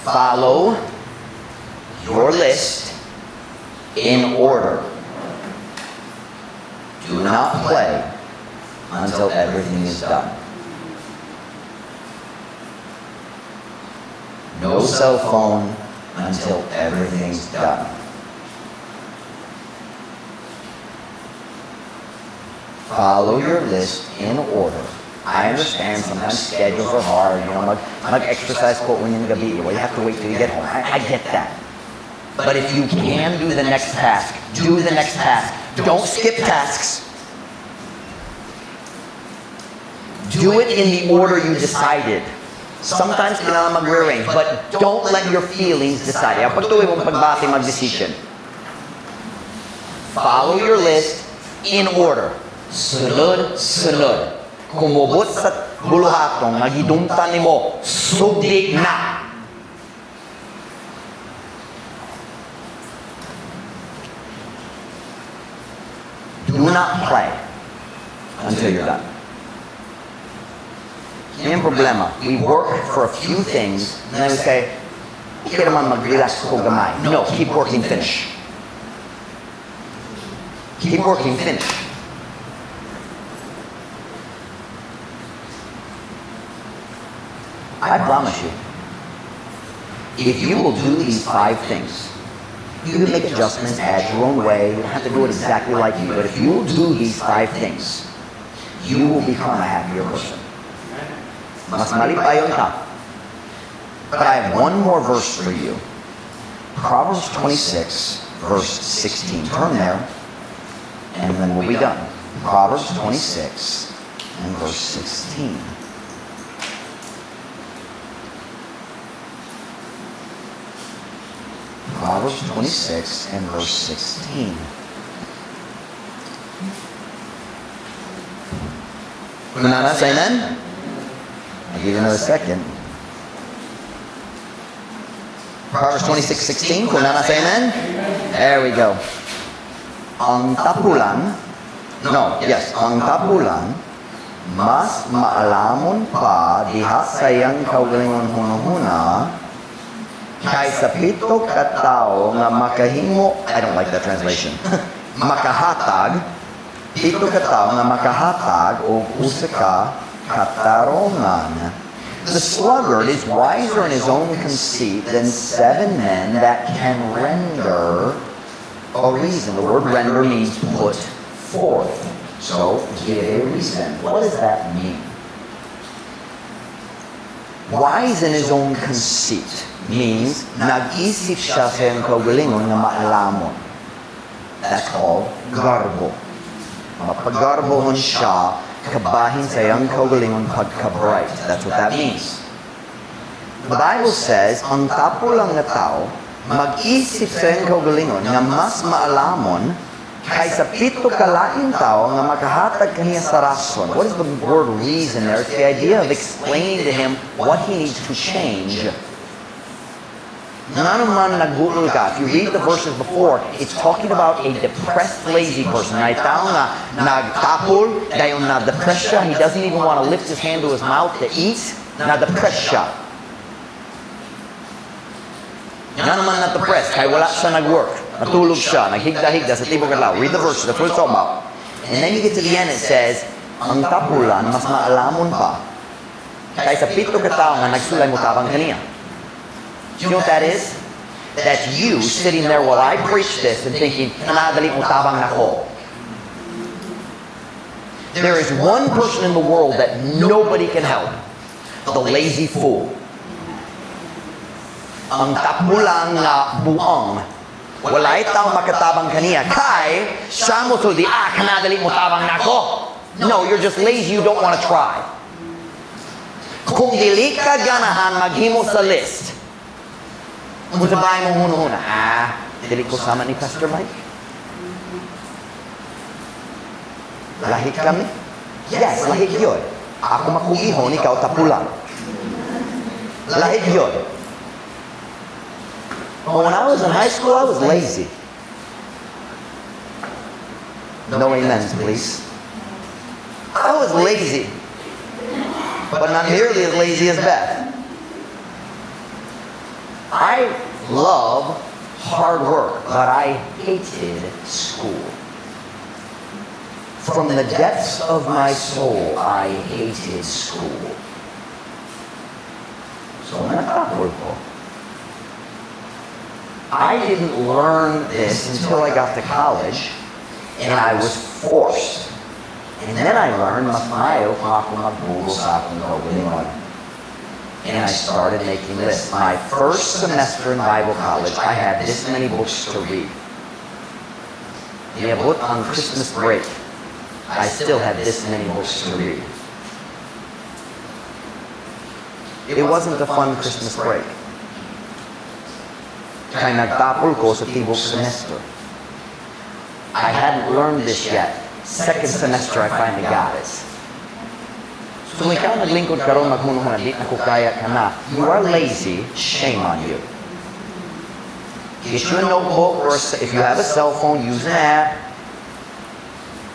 Follow your list in order. Do not play until everything is done. No cell phone, until everything's done. Follow your list in order. I understand sometimes schedules are hard. Mag-exercise ko unyang gabi. Well, you have to wait till you get home. I get that. But if you can do the next task, do the next task. Don't skip tasks. Do it in the order you decided. Sometimes kailangan mag-rearrange, but don't let your feelings decide. Ang pagtuloy mong pagbati mag-decision. Follow your list in order. Sunod, sunod. Kung mobot sa buluhaton, nga gidumtan nimo, sugdi na. Do not play until you're done. Yan ang problema. We work for a few things, and then we say, "Okay naman mag-relax ko gamay." No, keep working, finish. Keep working, finish. I promise you, if you will do these five things, you can make adjustments, add your own way. You don't have to do it exactly like me, but if you will do these five things, you will become a happier person. Mas malipayon ka. But I have one more verse for you. Proverbs 26, verse 16. Turn there, and then we'll be done. Proverbs 26 and verse 16. Proverbs 26 and verse 16. Naa na, say amen? I'll give you another second. Proverbs 26:16. Kung naa na, say amen? There we go. Ang tapulan, no, yes, ang tapulan, mas maalamon pa diha sa iyang kaugalingon hunahuna kaysa pito ka tawo nga makahimo, I don't like that translation, makahatag, pito ka tawo nga makahatag og usa ka katarongan. The sluggard is wiser in his own conceit than seven men that can render a reason. The word "render" means put forth. So, give a reason. What does that mean? Wise in his own conceit means nag-isip siya sa iyang kaugalingon nga maalamon. That's called garbo. Mapagarbohon siya kabahin sa iyang kaugalingon pagka-bright. That's what that means. The Bible says, ang tapulang nga tao, mag-isip sa iyang kaugalingon nga mas maalamon kaysa pito kalain tao nga makahatag kaniya sa rason. What is the word "reason" there? It's the idea of explaining to him what he needs to change. Ngano man nagbuol ka? If you read the verses before, it's talking about a depressed, lazy person. Ay tao nga nagtapol, dayon na-depress siya, he doesn't even want to lift his hand to his mouth to eat, na-depress siya. Ngano man na-depressed? Kay wala siya nag-work. Natulog siya, naghigda-higda sa tibok adlaw. Read the verses, that's what it's talking about. And then you get to the end, it says, ang tapulan, mas maalamon pa kaysa pito ka tao nga nagsulay mo tabang kaniya. Do you know what that is? That's you sitting there while I preach this and thinking, "Nadali mo tabang nako." There is one person in the world that nobody can help. The lazy fool. Ang tapulang nga buang. Walay tao makatabang kaniya. Kay, siya mo sulti, "Ah, kanadali mo tabang nako." No, you're just lazy, you don't want to try. Kung dili ka ganahan maghimo sa list, unsa ba imong hunahuna? "Ah, dili ko sama ni Pastor Mike. Lahi kami." Yes, lahi gyud. Ako makugihon, ikaw tapulan. Lahi gyud. But when I was in high school, I was lazy. No amens, please. I was lazy. But not nearly as lazy as Beth. I love hard work, but I hated school. From the depths of my soul, I hated school. So, natapol ko. I didn't learn this until I got to college, and I was forced. And then I learned mas maayo kung ako magbugo sa akong kaugalingon. And I started making lists. My first semester in Bible college, I had this many books to read. Niabot ang Christmas break, I still had this many books to read. It wasn't a fun Christmas break. Kay nagtapol ko sa tibok semester. I hadn't learned this yet. Second semester, I finally got it. So kung ikaw naglingkod karon, maghunahuna, "Di na ko kaya ka na," you are lazy, shame on you. Get you a notebook or if you have a cell phone, use an app.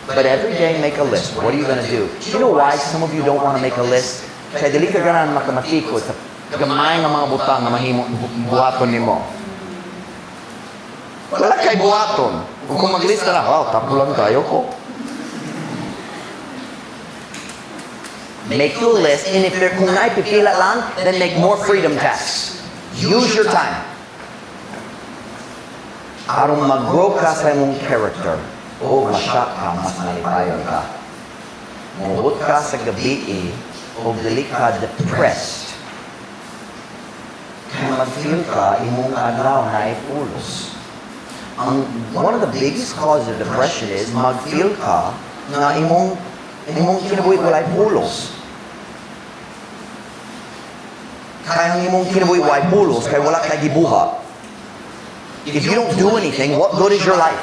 But every day, make a list. What are you going to do? Do you know why some of you don't want to make a list? Kaya dili ka ganahan makamatikod sa gamay nga mga butang nga mahimo buhaton nimo. Wala kay buhaton. Kung maglista na, "Wow, tapulan kaayo ko." Make your list, and if there kung naay pipila lang, then make more freedom tasks. Use your time. Aron mag-grow ka sa imong character, o ma-shock ka, mas malipayon ka. Muabot ka sa gabi o dili ka depressed. Kaya mag-feel ka, imong adlaw naay pulos. Ang one of the biggest causes of depression is mag-feel ka nga imong kinabuhi walay pulos. Kaya ang imong kinabuhi walay pulos kay wala kay gibuhat. If you don't do anything, what good is your life?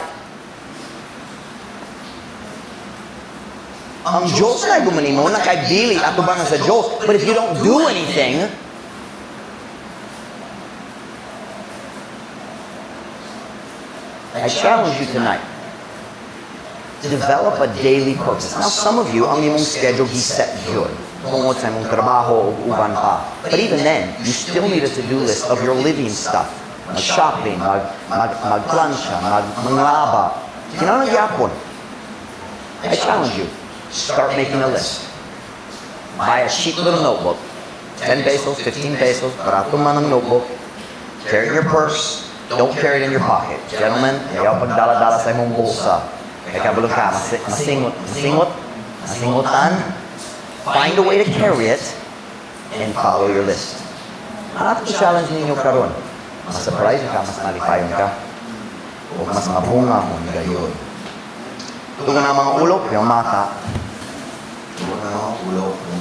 Ang Diyos na gumanimo, na kay dili atubangan sa Diyos. But if you don't do anything, I challenge you tonight. Develop a daily purpose. Now, some of you, ang imong schedule giset gyud tungod sa imong trabaho ug uban pa. But even then, you still need a to-do list of your living stuff. Mag-shopping, magplansya, manglaba. Kinahanglan gyapon. I challenge you. Start making a list. Buy a cheap little notebook. 10 pesos, 15 pesos, barato man ang notebook. Carry it in your purse. Don't carry it in your pocket. Gentlemen, ayaw pagdala-dala sa imong bulsa. Kay kabalo ka, masingot, masingot, masingotan. Find a way to carry it and follow your list. Ang ato challenge ninyo karon, mas surprise ka, mas malipayon ka, o mas mabunga mo gayon. Tugon na mga ulo, yung mata. Tugon na mga ulo, yung